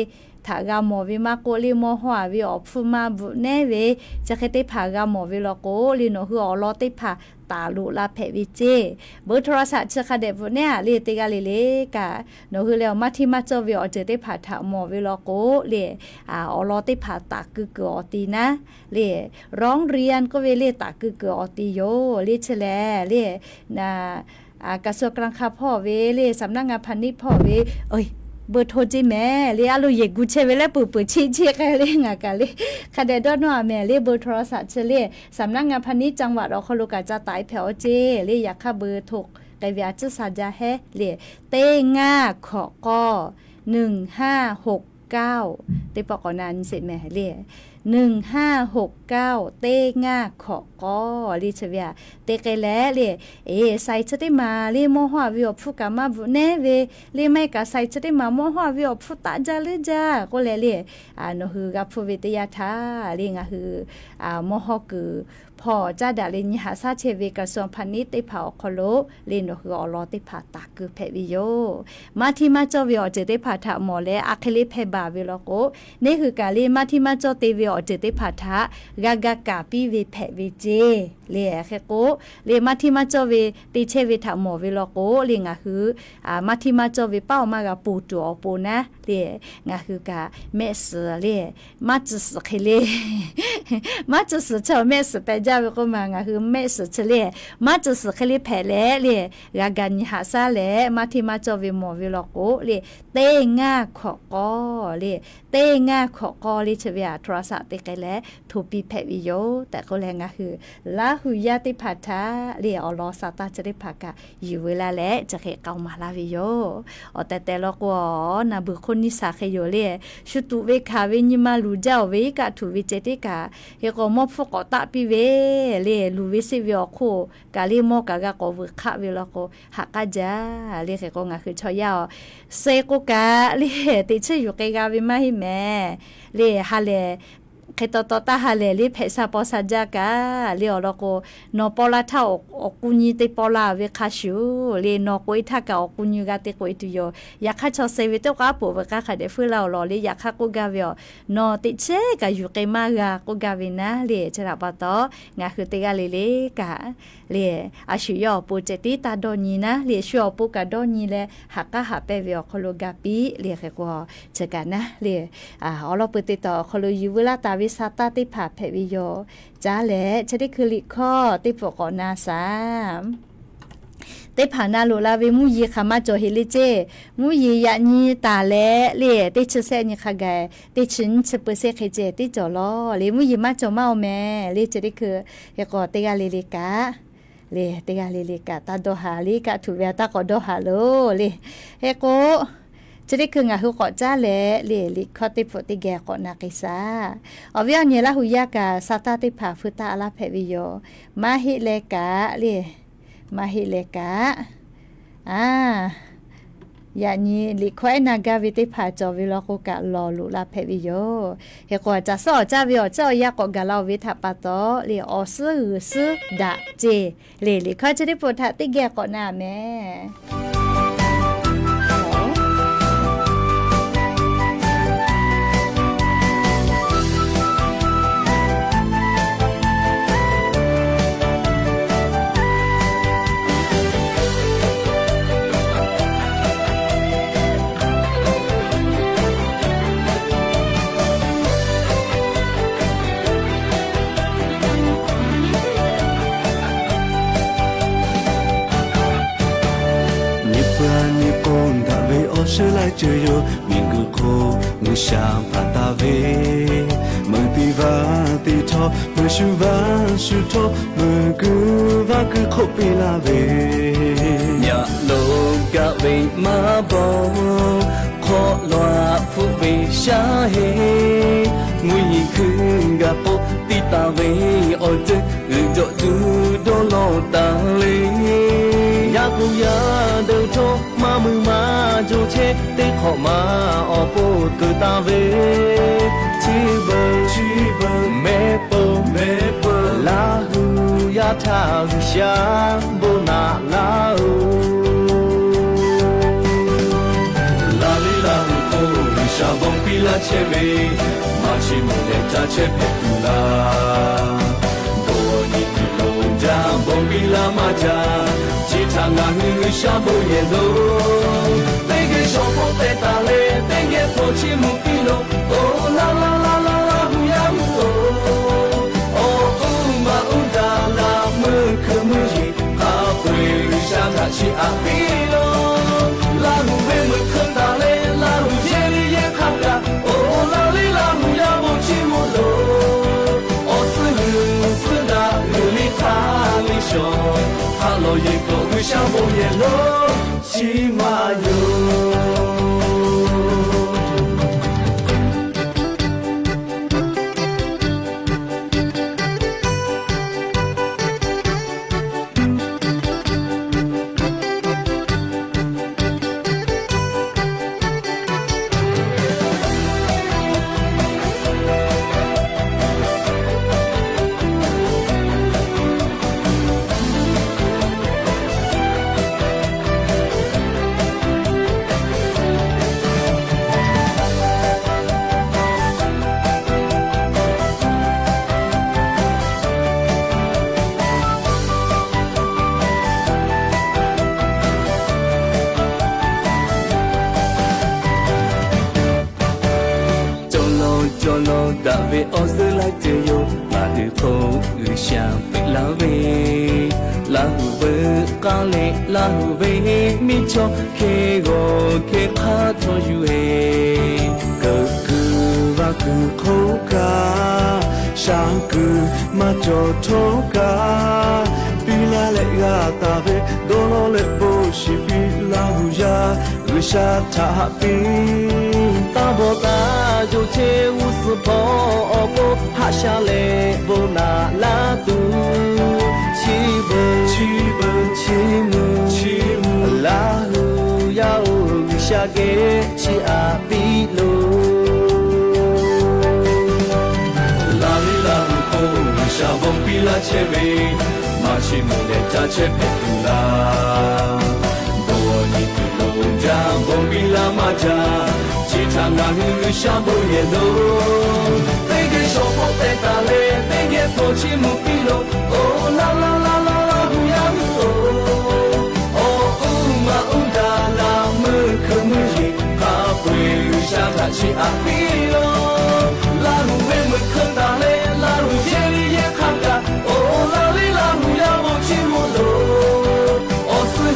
htaꞈ g'a mawˬ ve maˇ k'oˆ le, mawˇ hawˇ a ve awˬ hpfuhˇ maˇ bvuhꞈ neˉ ve, chi hk'e teˇ hpaˍ g'a mawˬ ve law k'o le, nawˬ hui awˬ lawn teˇ hpaˍ taˍ loꞈ la hpehꞈ ve ceˇ. เบอร์โทรศัพท์ chi hk'a dehꞈ bvuhꞈ neˉ a le, teˇ g'aˇ le le kaꞈ nawˬ hui lehˬ awˬ maˇ htiˇ maˇ cawˇ ve awˬ ceuˬ teˇ hpaˍ htaꞈ mawˬ ve law k'o le, awˬ lawn teˇ hpaˍ taˍ keu kuiˬ awˬ ti naˉ le, ร้องเรียน k'oˆ ve le, taˍ keu kuiˬ awˬ ti yoˬ le. Chi lehˬ le, กระทรวงการคลัง hpawˇ ve le, สำนักงานพาณิชย์ hpawˇ ve เบอร์โทร ceˇ mehˍ le. A lo yehˬ gu chehˇ ve leh peuˬ peuˬ cheˇ cheˇ k'ai le, ngaˬ kaꞈ le hk'a dehꞈ dawˇ nawˇ a mehˍ le. เบอร์โทรศัพท์ chi le, สำนักงานพาณิชย์จังหวัด awˬ hk'aw lo kaꞈ ca taˍ e hpehꞈ aw ceˇ le. Yaꞈ hk'aˇ เบอร์โทร k'ai ve a ciˉ sha jaˇ heˉ le, teˇ ngaˇ hkawꞈ k'awˇ, หนึ่งห้าหกเก้า teˇ pawˆ k'awꞈ na nyi sheˍ mehˍ le. หนึ่งห้าหกเก้า teˇ ngaˇ hkawꞈ k'awˇ le. Chi ve a te k'ai leh le, e, sai chi teˇ maˬ le mawˇ hawˇ a ve awˬ hpfuhˇ kaꞈ maˇ bvuhꞈ neˉ ve le, maˇ heˆ kaꞈ sai chi teˇ maˬ mawˇ hawˇ a ve awˬ hpfuhˇ taˆ jaˇ leuˉ jaˇ k'oˆ leh le, nawˬ hui g'a hpfuhˇ ve teˇ yanˇ htaˇ le, ngaˬ hui mawˇ hawˇ kuiˬ hpawˇ caˉ daꞈ leh nyi haꞈ shaˉ chehˇ ve กระทรวงพาณิชย์ teˇ hpaˍ awˬ hk'aw lo le, nawˬ hui awˬ lawn teˇ hpaˍ taˍ keu hpehꞈ ve yoˬ. Maˇ htiˇ maˇ cawˇ ve awˬ ceuˬ teˇ hpaˍ htaꞈ mawˬ leh a hk'e le hpehˇ baˬ ve law k'o, neˇ hui kaꞈ le maˇ htiˇ maˇ cawˇ te ve awˬ ceuˬ teˇ hpaˍ htaꞈ g'a ga kaˍ piˇ ve hpehꞈ ve ceˇ le. Hk'e k'o le, maˇ htiˇ maˇ cawˇ ve te chehˇ ve htaꞈ mawˬ ve law k'o le, ngaˬ hui maˇ htiˇ maˇ cawˇ ve paˉ awˬ maˇ g'a ponˬ tuˬ awˬ pon naˉ le, ngaˬ hui kaꞈ mehˆ suhˍ le, maˇ tcuh suhˍ hk'e le, maˇ tcuh suhˍ chi awˬ mehˆ suhˍ pehꞈ jaˇ ve k'oˆ ma, ngaˬ hui mehˆ suhˍ chi le, maˇ tcuh suhˍ hk'e le hpehꞈ leh le, g'a ga nyi haꞈ shaˉ leh maˇ htiˇ maˇ cawˇ ve mawˬ ve law k'o le, teˇ ngaˇ hkawꞈ k'awˇ le, teˇ ngaˇ hkawꞈ k'awˇ le. Chi ve a โทรศัพท์ te k'ai leh โทร piˇ hpehꞈ ve yoˬ tehꞈ k'oˆ leh, ngaˬ hui Laˇ huˍ yaˇ teˇ hpaˍ htaꞈ le awˬ lawn sa taˇ chi teˇ hpaˍ kaꞈ yuˬ veu laˇ leh chi hk'e k'aoˍ maˍ laˇ ve yoˬ. Awˬ tehˬ tehˬ law k'o, naˍ beuˬ hk'oˆ nyiˇ shaˍ hk'e yoˬ le, shu tuꞈ ve hkanˍ ve nyi ma luˬ jaˇ awˬ ve iˉ kaˆ htuꞈ ve ceh tiˉ kaꞈ, hk'e k'o mawˇ hpfuhˇ k'awꞈ taˆ piˇ ve le, luˬ ve seˆ ve awˬ hk'oˆ kaꞈ le mawˇ kaꞈ g'a k'awꞈ vuiˬ hk'aˆ ve law k'o, haꞈ k'aˉ jaˇ le. Hk'e k'o ngaˬ hui chaw yaˇ a, suh k'o kaꞈ le, teꞈ chiˉ yuˬ k'ai g'a ve maˇ heˆ mehˍ le. Ha lehˬ hk'e taw taw taˇ ha lehˬ le, hpehꞈ sha paw sha jaˇ kaꞈ le awˬ lawn k'o, nawˬ paw la htaˇ awˬ k'u nyi te paw la ve hk'a shuˍ le, nawˬ k'oꞈ e htaˇ kaꞈ awˬ k'u nyi g'a te k'oꞈ e tuˬ yoˬ. Yaꞈ hk'aˇ chaw suh ve teˇ k'aˉ poˬ ve k'aˉ hk'a dehꞈ feuˉ laˇ awˬ lawn le, yaꞈ hk'aˇ k'oˆ gaˇ ve a, nawˬ teꞈ chiˉ kaꞈ yuˬ k'ai maˇ g'a k'oˆ gaˇ ve naˉ le. Chi htaꞈ pa taw, ngaˬ hui teˇ g'aˇ le le kaꞈ le, a shu yawˇ awˬ pon ceh tiˉ taˇ dawˇ nyi naˉ le, shu awˬ pon kaꞈ dawˇ nyi leh haꞈ k'aˉ haꞈ pehnˇ ve awˬ hk'aw lo ga piˇ le. Hk'e k'o chi kaꞈ naˉ le, awˬ lawn peuˬ teˇ taw awˬ hk'aw lo yuˬ veu laˇ taˍ ve sa taˇ teˇ hpaˍ hpehꞈ ve yoˬ. Caˉ leh chi teˇ hkui liꞈ hkawˇ teˇ pfuhꞈ k'awꞈ na shaˍ. Teˇ hpaˍ na loꞈ la ve mvuhˇ yeˬ hk'aˬ maˇ cawˬ heꞈ le ceˇ. Mvuhˇ yeˬ yaꞈ nyi taˍ leh le, teˇ chi sehˆ nyi hk'a gaˬ, teˇ chi nyiˇ chi peu sehˆ hk'e ceh tiˉ cawˬ lawˬ le. Mvuhˇ yeˬ maˇ cawˬ maˇ oˬ mehˍ le. Chi teˇ hkui hk'e k'o teˇ g'aˇ le le kaꞈ le, teˇ g'aˇ le le kaꞈ taˇ dawˇ haˍ le. Kaꞈ htuꞈ ve a taˇ k'awꞈ dawˇ haˍ loˬ le. Hk'e k'o, chi teˇ hkui ngaˬ hui k'awꞈ caˉ leh le, liꞈ hkawˇ teˇ hpfuhˆ teˇ geh k'awꞈ na k'ai shaˍ. Awˬ viˉ awˬ nyi Laˇ huˍ yaˇ kaꞈ sa taˇ teˇ hpaˍ hpu taˇ a laˇ hpehꞈ ve yoˬ. Maˇ heˆ leh kaꞈ le, maˇ heˆ leh kaꞈ, a, yaꞈ nyi liꞈ hkawˇ ehˉ na gaˇ ve teˇ hpaˍ cawˬ ve law k'o kaꞈ lawˬ loꞈ la hpehꞈ ve yoˬ. Hk'e k'o, caˬ suhˉ awˬ caˇ ve awˬ ceuˬ awˬ yanˇ k'awꞈ gaˬ la-oˬ ve htaꞈ pa taw le, awˬ suhˉ g'uiˬ suhˉ daꞈ ceˇ le. Liꞈ hkawˇ chi teˇ hpaˍ htaꞈ teˇ geh k'awꞈ na mehˍ. Nyi peuˬ nyi k'o, daꞈ ve awˬ shuhˉ laiˉ ceuˬ yoˬ. Miˬguiˬ hk'oˆ G'uiˬsha hpanˍ taˍ ve, meuꞈ tiˍ vaˇ tiˍ htawˇ, meuꞈ shu vaˇ shu htawˇ, meuꞈ kuiˬ vaˇ kuiˬ hk'oˆ piˇ laˇ ve, yaꞈ lo gaˆ ve maˇ bawˬ, hk'awꞈ law hpfuhˆ ve shaˉ heˆ, mvuhˇ yeˬ hkui gaˬ k'o tiˇ taˍ ve awˬ ceuˬ g'uiˬ jawꞈ tuˬ dawˇ lawˬ taˍ le. Yaˇ hpu yaˇ deuˬ htawˇ maˇ mui maˇ jo chehˇ, teˇ hk'awꞈ ma awˬ pon keu taˍ ve, chi beuꞈ chi beuꞈ mehˆ peuˬ mehˆ peuˬ Laˇ huˍ yaˇ htaꞈ G'uiˬsha bon naꞈ laˇ-oˬ. Laˇ liˇ Laˇ huˍ k'o G'uiˬsha bon piˇ laˇ chehˇ ve, maˇ chi mawˬ leh ca chehˇ hpehꞈ tuˬ laˇ. Bon nyi tuˬ lo jaˇ bon piˇ laˇ maˇ jaˇ, chi htaꞈ ngaˬ hui G'uiˬsha bon yehˬ lo. Teˇ geh shawˍ hpawˇ teh taˍ leh, teˇ geh hpawˇ chi mvuh piˇ lo. Oˬ laˇ laˇ laˇ laˇ Laˇ huˍ yaˇ mvuh-oˬ, awˬ uˉ maˇ uˉ daꞈ laˇ, meuˇ hkui meuˇ yeˬ hk'a peu-eˬ G'uiˬsha htaꞈ chiˇ aꞈ piˇ lo. Laˇ huˍ ve meuꞈ hkeu taˍ leh, Laˇ huˍ yehˇ liˇ yehˇ hk'a gaˬ, oˬ laˇ liˇ Laˇ huˍ yaˇ bon chiˇ mvuh lo. Awˬ suhˉ g'uiˬ suhˉ daꞈ g'uiˬ liˇ hk'aˇ liˇ shawˍ, hk'a lawˬ yeˬ k'awꞈ G'uiˬsha bon yehˬ lo, chi maˇ yoˬ. Cawˬ lawˬ cawˬ lawˬ daꞈ ve awˬ suhˉ laiˉ ceuˬ yoˬ. Ngaˬ hui hk'oˆ G'uiˬsha peꞈ laˇ ve, Laˇ huˍ veuꞈ k'aˇ leh Laˇ huˍ ve miˇ chaw hk'e g'awˬ hk'e hk'aˇ htawˇ yuˬ-e. Keu kuiˬ vaˇ kuiˬ hk'oˆ kaꞈ, shaˉ kuiˬ maˇ cawˬ htawˇ kaꞈ, piˇ laˇ leh g'a taˍ ve dawˇ lawˇ leh bon shiˍ piˇ Laˇ huˍ yaˇ G'uiˬsha htaꞈ haꞈ piˇ. Taˇ bawˬ taˇ jawˬ chehˇ g'uˇ suhˍ hpawˇ awˬ pon haꞈ sha leh bon naꞈ laˇ tuˬ, chi beuꞈ chi beuꞈ chi mvuh chi mvuh Laˇ huˍ yaˇ-oˬ, G'uiˬsha geh chiˇ aꞈ piˇ loˬ. Laˇ liˇ Laˇ huˍ k'o G'uiˬsha bon piˇ laˇ chehˇ ve, maˇ chi mawˬ leh ca chehˇ hpehꞈ tuˬ laˇ. Bon nyi tuˬ lo jaˇ bon piˇ laˇ maˇ jaˇ, chi htaꞈ ngaˬ hui G'uiˬsha bon yehˬ lo. Teˇ geh shawˍ hpawˇ teh taˍ leh, teˇ geh hpawˇ chi mvuh piˇ lo. Oˬ laˇ laˇ laˇ laˇ Laˇ huˍ yaˇ hui-oˬ, awˬ uˉ maˇ uˉ daꞈ laˇ, meuˇ hkeu meuˇ yeˬ hk'a peu-eˬ G'uiˬsha htaꞈ chiˇ aꞈ piˇ lo. Laˇ huˍ ve meuꞈ hkeu taˍ leh, Laˇ huˍ yehˇ liˇ yehˇ hk'a gaˬ, oˬ laˇ liˇ Laˇ huˍ yaˇ bon chiˇ mvuh loˬ. Awˬ suhˉ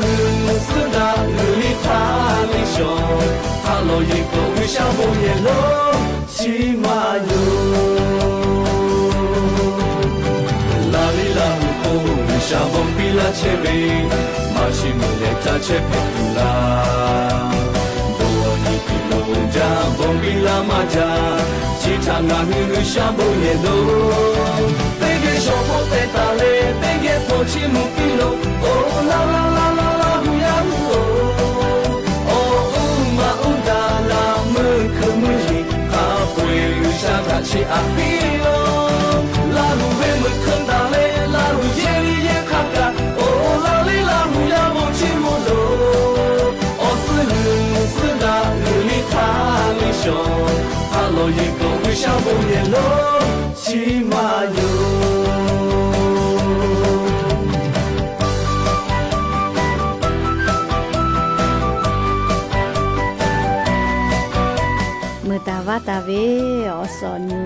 Yeˬ k'o G'uiˬsha bon yehˬ lonˉ chi maˇ yoˬ. Laˇ liˇ Laˇ huˍ k'o G'uiˬsha bon piˇ laˇ chehˇ ve, maˇ chi mvuhˇ leh caˇ chehˇ hpehꞈ tuˬ laˇ. Bon awˬ nyi piˇ lo jaˇ, bon piˇ laˇ maˇ jaˇ. Chi htaꞈ ngaˬ hui G'uiˬsha bon yehˬ lonˉ. Teˇ geh shawˍ hpawˇ teh taˍ leh, teˇ geh hpawˇ chiˇ mvuh piˇ lo. Oˬ, laˇ laˇ laˇ laˇ Laˇ huˍ yaˇ hui-oˬ, awˬ uˉ maˇ uˉ daꞈ laˇ, meuˇ hkui meuˇ yeˬ hk'a peu-eˬ G'uiˬsha htaꞈ chiˇ aꞈ piˇ lo. Laˇ huˍ ve meuꞈ hkeu daꞈ leh, Laˇ huˍ yehˇ liˇ yehˇ hk'aˇ kaꞈ, oˬ, laˇ liˇ Laˇ huˍ yaˇ bon chiˇ mvuh lo. Awˬ suhˉ g'uiˬ suhˉ daꞈ g'uiˬ liˇ hk'aˇ liˇ shawˍ, hk'a lawˬ yeˬ k'o G'uiˬsha bon yehˬ lonˉ chi maˇ yoˬ. Mui taˍ vaˇ taˍ ve awˬ suhˍ awˬ nyi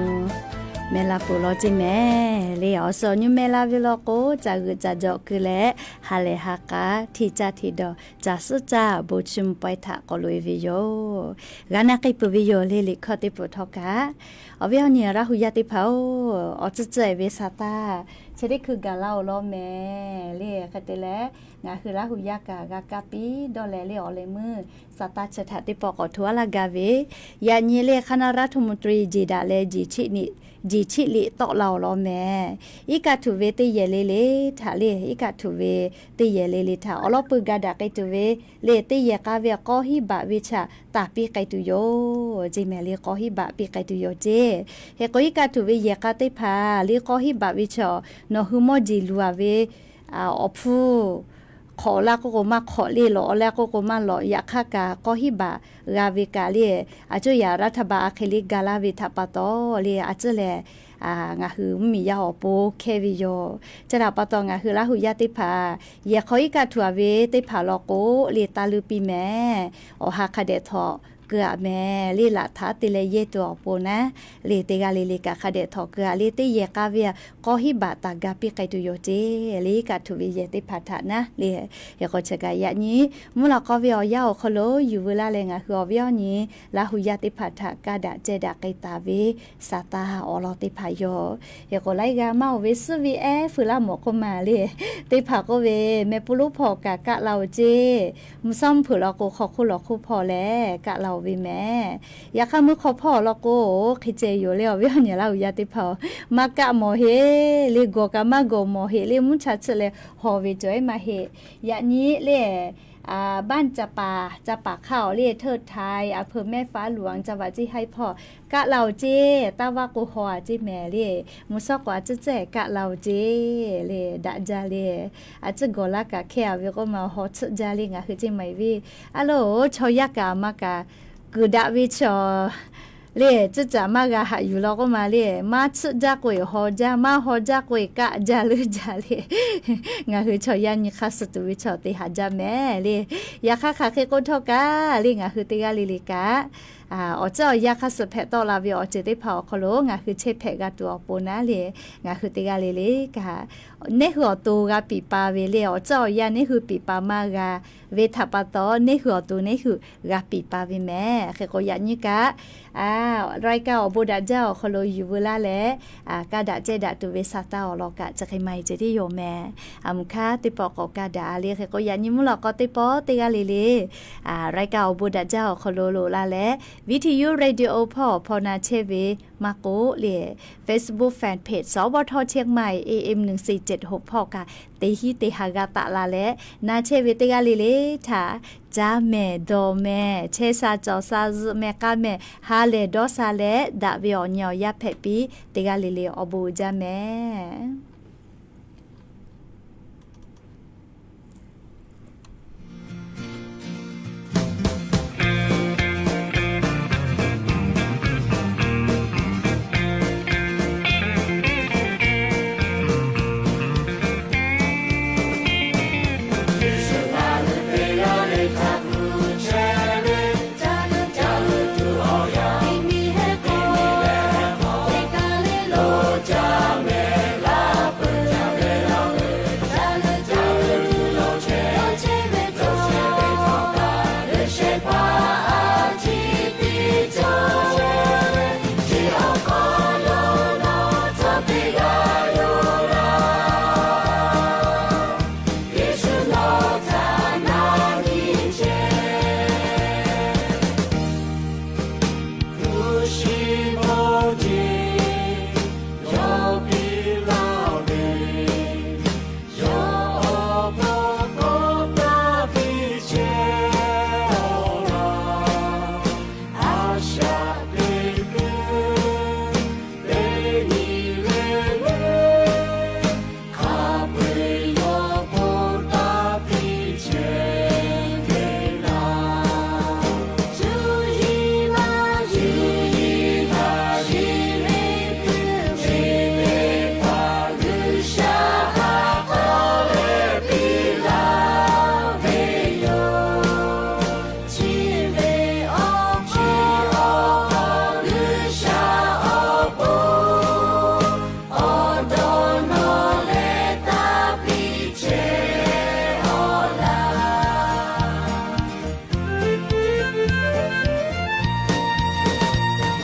meh la peuˬ law ceˇ mehˍ le. Awˬ suhˍ awˬ nyi meh la ve law k'o, caˬ g'euꞈ caˬ jawꞈ keu leh, ha lehˬ ha k'a, hteˇ caˇ hteˇ dawˬ, caˬ suhˉ caˇ, bon chiˇ mvuh pawehˇ htaꞈ k'awꞈ loꞈ-e ve yoˬ. G'a na k'ai peuˬ ve yoˬ le. Liꞈ hkawˇ teˇ peuˬ htawˇ kaꞈ, awˬ viˉ awˬ nyi Laˇ huˍ yaˇ teˇ hpaˍ-oˬ, awˬ tcuhˇ tcuhˇ-e ve Saˍtanˍ chi teˇ hkui gaˬ laˇ-oˬ law mehˍ le. Hk'e te leh, ngaˬ hui Laˇ huˍ yaˇ kaꞈ g'a kaˇ piˇ dawˇ leh le, awˬ leh meuˇ Saˍtanˍ chi htaꞈ teˇ pawˆ k'awꞈ hto aˉ laˇ gaˇ ve, yaꞈ nyi le คณะรัฐมนตรี jeˬ daꞈ leh jeˬ chiˆ liꞈ tawˆ la-oˬ law mehˍ. Iˉ kaˆ htuꞈ ve teˇ yehˬ le le htaꞈ le, iˉ kaˆ htuꞈ ve teˇ yehˬ le le htaꞈ awˬ lawn peuˬ ga daꞈ k'ai tuˬ ve le, teˇ yehˬ k'a ve k'awˇ hinˉ baꞈ ve chaꞈ taˍ piˇ k'ai tuˬ yoˬ ceˇ mehˍ le. K'awˇ hinˉ baꞈ piˇ k'ai tuˬ yoˬ ceˇ. Hk'e k'o, iˉ kaˆ htuꞈ ve yehˬ k'a teˇ hpaˍ le, k'awˇ hinˉ baꞈ ve chaꞈ nawˬ hui mawˇ jeˬ luˬ-a ve awˬ hpfuhˇ hk'awꞈ laˇ k'oˆ k'o maˇ hk'awꞈ le, lawꞈ laˇ k'oˆ k'o maˇ lawꞈ, yaꞈ hk'aˇ kaꞈ k'awˇ hinˉ baꞈ g'a ve kaꞈ le, a cuˇ yaꞈ รัฐบาล a hk'e le ga laˇ ve htaꞈ pa taw le, a cuˇ lehˬ ngaˬ hui mvuhˇmiˬ yaˇ awˬ pon hkehˇ ve yoˬ. Chi htaꞈ pa taw, ngaˬ hui Laˇ huˍ yaˇ teˇ hpaˍ yehˬ hk'aw iˉ kaˆ htuꞈ-a ve teˇ hpaˍ law k'o le, taˇ leuˇ piˇ mehˍ. Awˬ ha hk'a dehꞈ htawnˍ keu-a mehˍ le. Laꞈ htaꞈ te leh yehˇ tuˬ awˬ pon naˉ le, teˇ g'aˇ le le kaꞈ hk'a dehꞈ htawnˍ keu-a le, teˇ yehˬ k'a ve k'awˇ hinˉ baꞈ taˍ ga piˇ k'ai tuˬ yoˬ ceˇ le. Iˉ kaˆ htuꞈ ve yehˬ teˇ hpaˍ htaꞈ naˉ le. Hk'e k'o, chi kaꞈ yaꞈ nyi mvuhˇ lawꞈ k'aw ve awˬ yanˇ awˬ hk'aw lo yuˬ veu laˇ leh, ngaˬ hui awˬ viˉ awˬ nyi Laˇ huˍ yaˇ teˇ hpaˍ htaꞈ kaˇ daꞈ ceh daꞈ k'ai taˍ ve Saˍtanˍ awˬ lawn teˇ hpaˍ yoˬ. Hk'e k'o, laiˉ g'aˇ maˇ oˬ ve suhˉ ve ehˉ feu laˇ mawˬ k'oˆ ma le, teˇ hpaˍ k'oˆ ve, meh puˇ lonˉ hpawˇ kaꞈ kaˆ la-oˬ ceˇ. Mvuhˇ shawˉ mvuhˇ hpeuꞈ law k'o, hk'aw hk'oˆ lawˬ hk'oˆ hpawˇ lehˬ kaˆ la-oˬ ve mehˍ. Yaꞈ hk'aˇ, meuˇ hk'aw hpawˇ law k'o, hk'e ceh yoˬ le. Awˬ viˉ awˬ nyi Laˇ huˍ yaˇ teˇ hpaˍ-oˬ, maˇ kaˆ mawˬ heˆ le. Gawˬ kaꞈ maˇ gawˬ mawˬ heˆ le. Mvuhˇ cha tsuhˆ leh haw ve cawˬ ehˉ maˇ heˆ. Yaꞈ nyi le, บ้าน ca paˍ ca paˍ hk'aˇ awˬ le, เทิดไทย อำเภอแม่ฟ้าหลวง จังหวัดเชียงราย hpawˇ kaˆ la-oˬ ceˇ. Taˇ vaˇ k'o haw-a ceˇ mehˍ le. Mvuhˇ shawˉ k'o a cuˇ cehˇ kaˆ la-oˬ ceˇ le, daꞈ jaˇ le. A cuˇ gawˬ laˇ kaꞈ hkehˇ-a ve k'oˆ ma, haw tsuhˆ jaˇ le. Ngaˬ hui ceˇ maˍ-e ve, a lo, chaw yaˇ kaꞈ maˇ kaꞈ kuiˬ daꞈ ve chaw le, cuˇ caꞈ maˇ g'a haꞈ yuˬ law k'oˆ ma le. Maˇ tsuhˆ jaˇ k'o-e haw jaˇ, maˇ haw jaˇ k'o-e kaˆ jaˇ leuˉ jaˇ le. Ngaˬ hui chaw yaˇ nyi hk'aˇ suh tuˬ ve chaw te haꞈ jaˇ mehˍ le. Yaꞈ hk'aˇ, hk'aˬ hk'e k'oˆ htawˇ kaꞈ le, ngaˬ hui teˇ g'aˇ le le kaꞈ, awˬ tcuhˉ awˬ yanˇ hk'aˇ suh hpehꞈ tawˆ la ve awˬ ceuˬ teˇ hpaˍ awˬ hk'aw lo ngaˬ hui chehˇ hpehꞈ g'a tuˬ awˬ pon naˉ le, ngaˬ hui teˇ g'aˇ le le kaꞈ, neˇ hui awˬ to g'a piˍ pa ve le, awˬ tcuhˉ awˬ yanˇ neˇ hui piˍ pa maˇ g'a ve htaꞈ pa taw, neˇ hui awˬ to neˇ hui g'a piˍ pa ve mehˍ. Hk'e k'o, yaꞈ nyi kaꞈ รายการ awˬ bon daꞈ jaˇ awˬ hk'aw lo yuˬ veu laˇ leh, kaˇ daꞈ cehˇ daꞈ tuˬ ve Saˍtanˍ awˬ lawn kaꞈ chi hk'e maˇ heˆ ceh tiˉ yoˬ mehˍ. A, mvuhˇ hk'aˇ teˇ pawˆ k'awꞈ kaˇ daꞈ le. Hk'e k'o, yaꞈ nyi mvuhˇ lawꞈ k'aw teˇ pawˆ teˇ g'aˇ le le รายการ awˬ bon daꞈ jaˇ awˬ hk'aw lo loꞈ la leh, วิทยุ radio hpawˇ awˬ hpawˇ na chehˇ ve maˇ k'oˆ le, Facebook fan page สวท เชียงใหม่ เอเอ็ม หนึ่งสี่เจ็ดหก hpawˇ kaꞈ te hiˉ te ha g'a taˆ la leh, na chehˇ ve teˇ g'aˇ le le htaꞈ caˇ mehˍ dawˬ mehˍ, chehˇ sha cawˬ sha zuhꞈ mehˍ k'aˇ mehˍ, ha lehˬ dawˇ sha leh daꞈ ve awˬ nyi awˬ yaˇ hpehꞈ piˇ teˇ g'aˇ le le awˬ bon uiˍ jaˇ mehˍ.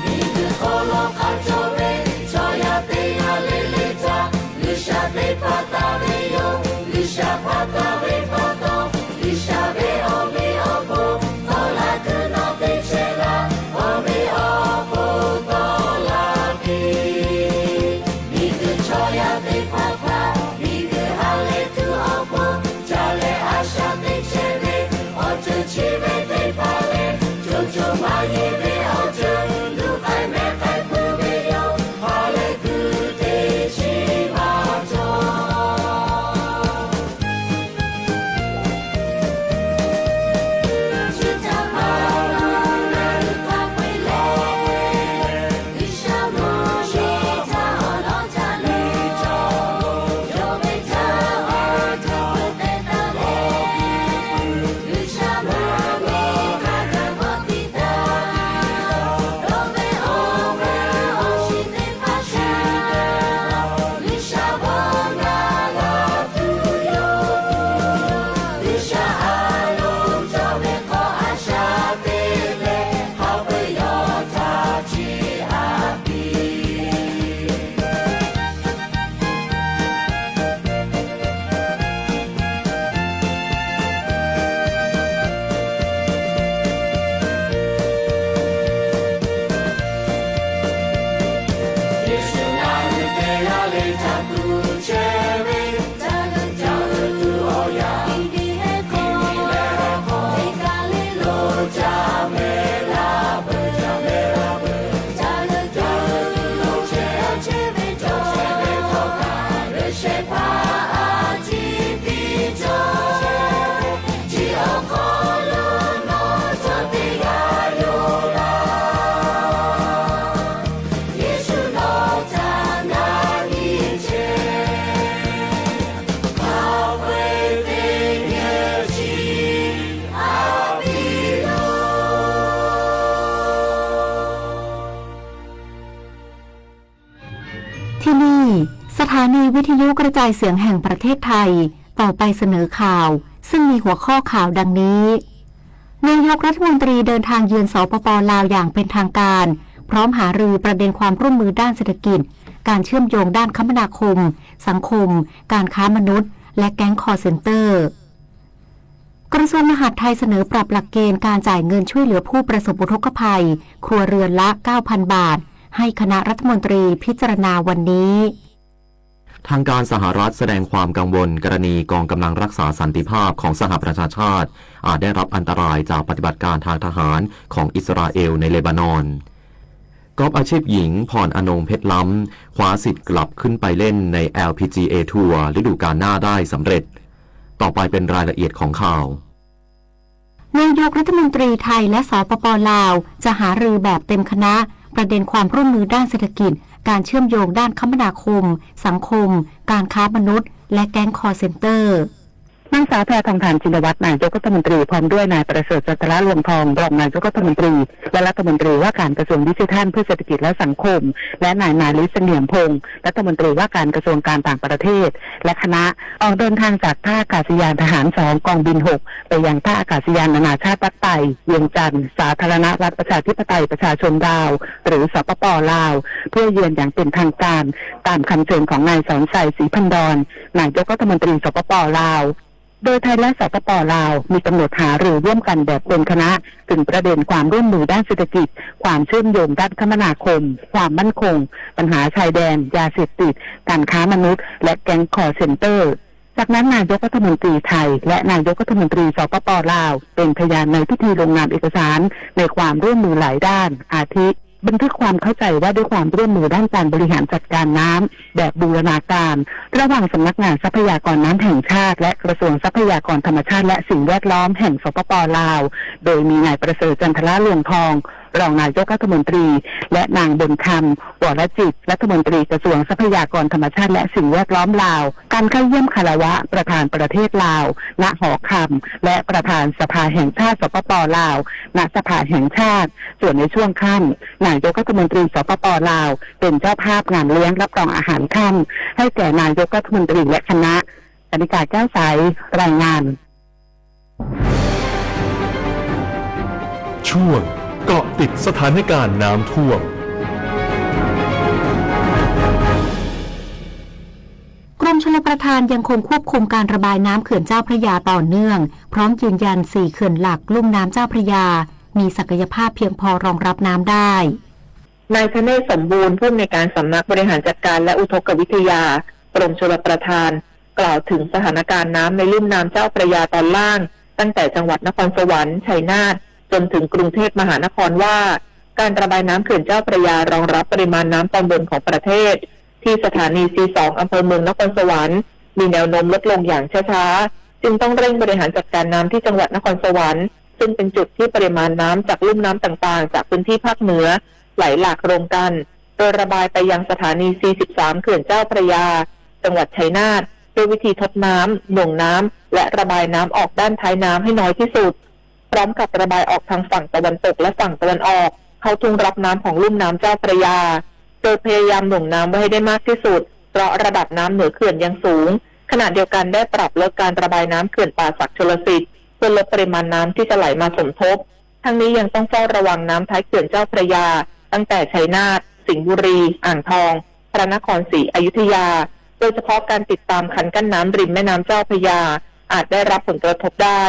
Miˬguiˬ hk'aw lo hk'a cawˬ ve chaw yaˇ teˇ g'aˇ le le htaꞈ G'uiˬsha teˇ hpaˍ taˍ ve yoˬ. G'uiˬsha hpaˍ taˍ ve pa taw, G'uiˬsha ve awˬ meꞈ awˬ hponˇ tawˆ la tuˬ nawˬ te chehˇ laˇ. Awˬ meꞈ awˬ hponˇ tawˆ la piˇ. Miˬguiˬ chaw yaˇ teˇ hpaˍ htaꞈ miˬguiˬ ha lehˬ tuˬ awˬ pon, ca leh a shaꞈ teꞈ chehˇ ve awˬ ceuˬ chi ve teˇ hpaˍ lehˬ, co co maˇ yeˬ ve awˬ ceuˬ luˬ k'ai mehˆ k'ai pui ve yoˬ. Ha lehˬ tuˬ teˇ chi maˇ cawˬ. T นี่ สถานีวิทยุกระจายเสียงแห่งประเทศไทย ต่อไปเสนอข่าว ซึ่งมีหัวข้อข่าวดังนี้ นายกรัฐมนตรีเดินทางเยือน สปป ลาว อย่างเป็นทางการ พร้อมหารือประเด็นความร่วมมือด้านเศรษฐกิจ การเชื่อมโยงด้านคมนาคม สังคม การค้ามนุษย์ และแก๊งคอลเซ็นเตอร์ กระทรวงมหาดไทยเสนอปรับหลักเกณฑ์การจ่ายเงินช่วยเหลือผู้ประสบอุทกภัย ครัวเรือนละ เก้าพัน บาท ให้คณะรัฐมนตรีพิจารณาวันนี้ ทางการสหรัฐแสดงความกังวลกรณีกองกำลังรักษาสันติภาพของสหประชาชาติ อาจได้รับอันตรายจากปฏิบัติการทางทหารของอิสราเอลในเลบานอน กอล์ฟอาชีพหญิง พรอนงค์ เพชรล้ำ คว้าสิทธิ์กลับขึ้นไปเล่นใน แอล พี จี เอ ทัวร์ ฤดูกาลหน้าได้สำเร็จ ต่อไปเป็นรายละเอียดของข่าว นายกรัฐมนตรีไทยและ สปป ลาว จะหารือแบบเต็มคณะ ประเด็นความร่วมมือด้านเศรษฐกิจ การเชื่อมโยงด้านคมนาคม สังคม การค้ามนุษย์ และแก๊งคอลเซ็นเตอร์ นางสาวแพทองธาร ชินวัตร นายกรัฐมนตรี พร้อมด้วยนายประเสริฐ จันทรลวงทอง รองนายกรัฐมนตรี และรัฐมนตรีว่าการกระทรวงดิจิทัลเพื่อเศรษฐกิจและสังคม และนายมาลี เสงี่ยมพงษ์ รัฐมนตรีว่าการกระทรวงการต่างประเทศ และคณะ ออกเดินทางจากท่าอากาศยานทหารสอง กองบินหก ไปยังท่าอากาศยานนานาชาติวัดไตร เวียงจันทร์ สาธารณรัฐประชาธิปไตยประชาชนลาว หรือ สปป ลาว เพื่อเยือนอย่างเป็นทางการ ตามคำเชิญของนายสอนชัย ศรีพันดอน นายกรัฐมนตรี สปป ลาว โดยไทยและ สปป ลาว มีกำหนดหารือร่วมกันแบบเป็นคณะ ถึงประเด็นความร่วมมือด้านเศรษฐกิจ ความเชื่อมโยงด้านคมนาคม ความมั่นคง ปัญหาชายแดน ยาเสพติด การค้ามนุษย์ และแก๊งคอลเซ็นเตอร์ ส จากนั้นนายกรัฐมนตรีไทยและนายกรัฐมนตรีสปป.ลาวเป็นพยานในพิธีลงนามเอกสารในความร่วมมือหลายด้าน อาทิ บันทึกความเข้าใจว่าด้วยความร่วมมือด้านการบริหารจัดการน้ำแบบบูรณาการ ระหว่างสำนักงานทรัพยากรน้ำแห่งชาติและกระทรวงทรัพยากรธรรมชาติและสิ่งแวดล้อมแห่งสปป.ลาว โดยมีนายประเสริฐ จันทรลวงทอง รองนายกรัฐมนตรี และนางบุญธรรม วรจิต รัฐมนตรีกระทรวงทรัพยากรธรรมชาติและสิ่งแวดล้อมลาว การเข้าเยี่ยมคารวะประธานประเทศลาว ณ หอคำ และประธานสภาแห่งชาติ สปป.ลาว ณ สภาแห่งชาติ ส่วนในช่วงค่ำ นายกรัฐมนตรี สปป.ลาว เป็นเจ้าภาพงานเลี้ยงรับรองอาหารค่ำให้แก่นายกรัฐมนตรีและคณะ กนิกา แก้วใส รายงาน ช่วงเกาะติดสถานการณ์น้ำท่วม กรมชลประทานยังคงควบคุมการระบายน้ำเขื่อนเจ้าพระยาต่อเนื่อง พร้อมยืนยันสี่เขื่อนหลักลุ่มน้ำเจ้าพระยา มีศักยภาพเพียงพอรองรับน้ำได้ นายธเนศ สมบูรณ์ ผู้อำนวยการสำนักบริหารจัดการและอุทกวิทยา กรมชลประทาน กล่าวถึงสถานการณ์น้ำในลุ่มน้ำเจ้าพระยาตอนล่าง ตั้งแต่จังหวัดนครสวรรค์ ชัยนาท จนถึงกรุงเทพมหานครว่า การระบายน้ำเขื่อนเจ้าพระยารองรับปริมาณน้ำตอนบนของประเทศ ที่สถานี ซี สอง อำเภอเมืองนครสวรรค์ มีแนวโน้มลดลงอย่างช้าๆ จึงต้องเร่งบริหารจัดการน้ำที่จังหวัดนครสวรรค์ ซึ่งเป็นจุดที่ปริมาณน้ำจากลุ่มน้ำต่างๆ จากพื้นที่ภาคเหนือไหลหลากรวมกัน โดยระบายไปยังสถานี ซี สิบสาม เขื่อนเจ้าพระยา จังหวัดชัยนาท ด้วยวิธีทดน้ำ หน่วงน้ำ และระบายน้ำออกด้านท้ายน้ำให้น้อยที่สุด พร้อมกับระบายออกทางฝั่งตะวันตกและฝั่งตะวันออก เข้าทุ่งรับน้ำของลุ่มน้ำเจ้าพระยา โดยพยายามหน่วงน้ำไว้ให้ได้มากที่สุด เพราะระดับน้ำเหนือเขื่อนยังสูง ขณะเดียวกันได้ปรับลดการระบายน้ำเขื่อนป่าสักชลสิทธิ์ เพื่อลดปริมาณน้ำที่จะไหลมาสมทบ ทั้งนี้ยังต้องเฝ้าระวังน้ำท้ายเขื่อนเจ้าพระยา ตั้งแต่ชัยนาท สิงห์บุรี อ่างทอง พระนครศรีอยุธยา โดยเฉพาะการติดตามคันกั้นน้ำริมแม่น้ำเจ้าพระยา อาจได้รับผลกระทบได้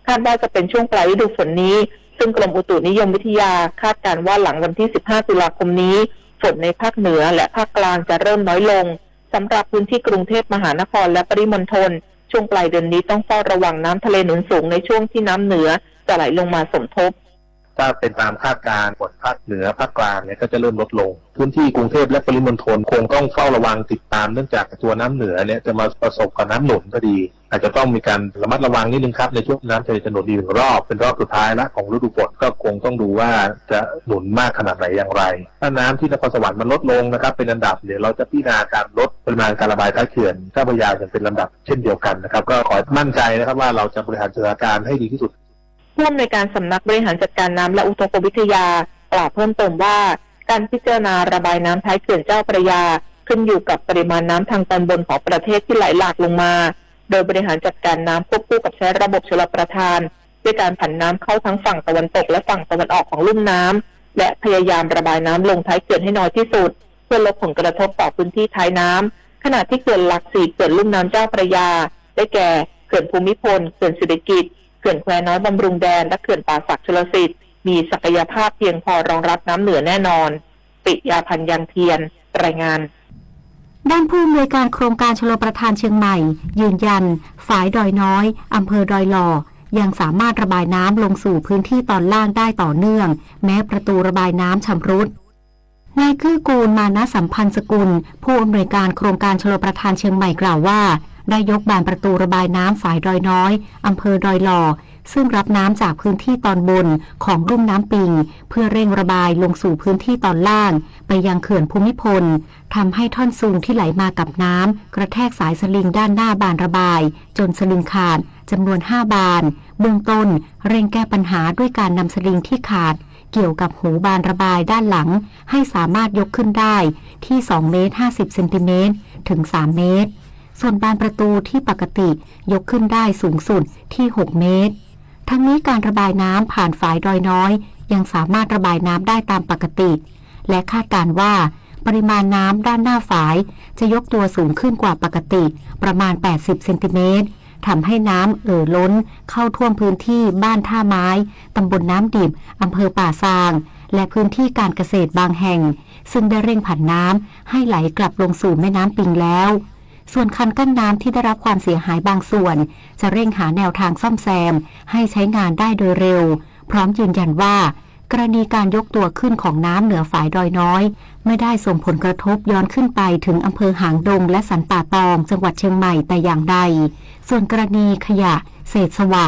คาดว่าจะเป็นช่วงปลายฤดูฝนนี้ ซึ่งกรมอุตุนิยมวิทยาคาดการณ์ว่าหลังวันที่ สิบห้า ตุลาคมนี้ ฝนในภาคเหนือและภาคกลางจะเริ่มน้อยลง สำหรับพื้นที่กรุงเทพมหานครและปริมณฑล ช่วงปลายเดือนนี้ต้องเฝ้าระวังน้ำทะเลหนุนสูงในช่วงที่น้ำเหนือจะไหลลงมาสมทบ ถ้าเป็นตามคาดการณ์ ฝนภาคเหนือภาคกลางเนี่ยก็จะเริ่มลดลง พื้นที่กรุงเทพและปริมณฑลคงต้องเฝ้าระวังติดตาม เนื่องจากตัวน้ำเหนือเนี่ยจะมาประสบกับน้ำหนุนพอดี อาจจะต้องมีการระมัดระวังนิดนึงครับ ในช่วงน้ำทะเลจะหนุนอีกหนึ่งรอบ เป็นรอบสุดท้ายละของฤดูฝน ก็คงต้องดูว่าจะหนุนมากขนาดไหนอย่างไร ถ้าน้ำที่นครสวรรค์มันลดลงนะครับ เป็นอันดับ เดี๋ยวเราจะพิจารณาการลดปริมาณการระบายท้ายเขื่อนเจ้าพระยาอย่างเป็นลำดับเช่นเดียวกันนะครับ ก็ขอมั่นใจนะครับว่าเราจะบริหารสถานการณ์ให้ดีที่สุด ผู้อำนวยการสำนักบริหารจัดการน้ำและอุทกวิทยากล่าวเพิ่มเติมว่า การพิจารณาระบายน้ำท้ายเขื่อนเจ้าพระยา ขึ้นอยู่กับปริมาณน้ำทางตอนบนของประเทศที่ไหลหลากลงมา โดยบริหารจัดการน้ำควบคู่กับใช้ระบบชลประทาน ด้วยการผันน้ำเข้าทั้งฝั่งตะวันตกและฝั่งตะวันออกของลุ่มน้ำ และพยายามระบายน้ำลงท้ายเขื่อนให้น้อยที่สุด เพื่อลดผลกระทบต่อพื้นที่ท้ายน้ำ ขณะที่เขื่อนหลักสี่เขื่อนลุ่มน้ำเจ้าพระยา ได้แก่ เขื่อนภูมิพล เขื่อนสิริกิติ์ เขื่อนแควน้อยบำรุงแดน และเขื่อนป่าสักชลสิทธิ์ มีศักยภาพเพียงพอรองรับน้ำเหนือแน่นอน ปิยาพันธ์ ยังเทียน รายงาน ด้านผู้อำนวยการโครงการชลประทานเชียงใหม่ ยืนยัน ฝายดอยน้อย อำเภอดอยหล่อ ยังสามารถระบายน้ำลงสู่พื้นที่ตอนล่างได้ต่อเนื่อง แม้ประตูระบายน้ำชำรุด นายเกื้อกูล มานะสัมพันธ์สกุล ผู้อำนวยการโครงการชลประทานเชียงใหม่กล่าวว่า ได้ยกบานประตูระบายน้ำฝายดอยน้อย อำเภอดอยหล่อ ซึ่งรับน้ำจากพื้นที่ตอนบนของลุ่มน้ำปิง เพื่อเร่งระบายลงสู่พื้นที่ตอนล่าง ไปยังเขื่อนภูมิพล ทำให้ท่อนซุงที่ไหลมากับน้ำกระแทกสายสลิงด้านหน้าบานระบาย จนสลิงขาดจำนวนห้าบาน เบื้องต้นเร่งแก้ปัญหาด้วยการนำสลิงที่ขาด เกี่ยวกับหูบานระบายด้านหลัง ให้สามารถยกขึ้นได้ที่ สองเมตรห้าสิบเซนติเมตร ถึง สามเมตร ส่วนบานประตูที่ปกติยกขึ้นได้สูงสุดที่ หกเมตร ทั้งนี้การระบายน้ำผ่านฝายดอยน้อย ยังสามารถระบายน้ำได้ตามปกติ และคาดการณ์ว่าปริมาณน้ำด้านหน้าฝายจะยกตัวสูงขึ้นกว่าปกติประมาณ แปดสิบเซนติเมตร ทำให้น้ำเอ่อล้นเข้าท่วมพื้นที่บ้านท่าไม้ ตำบลน้ำดิบ อำเภอป่าซาง และพื้นที่การเกษตรบางแห่ง ซึ่งได้เร่งผันน้ำให้ไหลกลับลงสู่แม่น้ำปิงแล้ว ส่วนคันกั้นน้ำที่ได้รับความเสียหายบางส่วน จะเร่งหาแนวทางซ่อมแซมให้ใช้งานได้โดยเร็ว พร้อมยืนยันว่า กรณีการยกตัวขึ้นของน้ำเหนือฝายดอยน้อย ไม่ได้ส่งผลกระทบย้อนขึ้นไปถึงอำเภอหางดงและสันป่าตอง จังหวัดเชียงใหม่แต่อย่างใด ส่วนกรณีขยะ เศษสวะ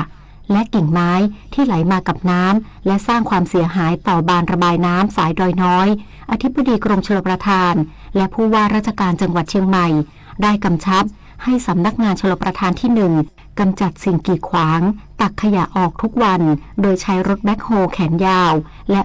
และกิ่งไม้ที่ไหลมากับน้ำ และสร้างความเสียหายต่อบานระบายน้ำฝายดอยน้อย อธิบดีกรมชลประทาน และผู้ว่าราชการจังหวัดเชียงใหม่ ได้กำชับให้สำนักงานชลประทานที่หนึ่ง กำจัดสิ่งกีดขวาง ตักขยะออกทุกวัน โดยใช้รถแบ็คโฮแขนยาว และ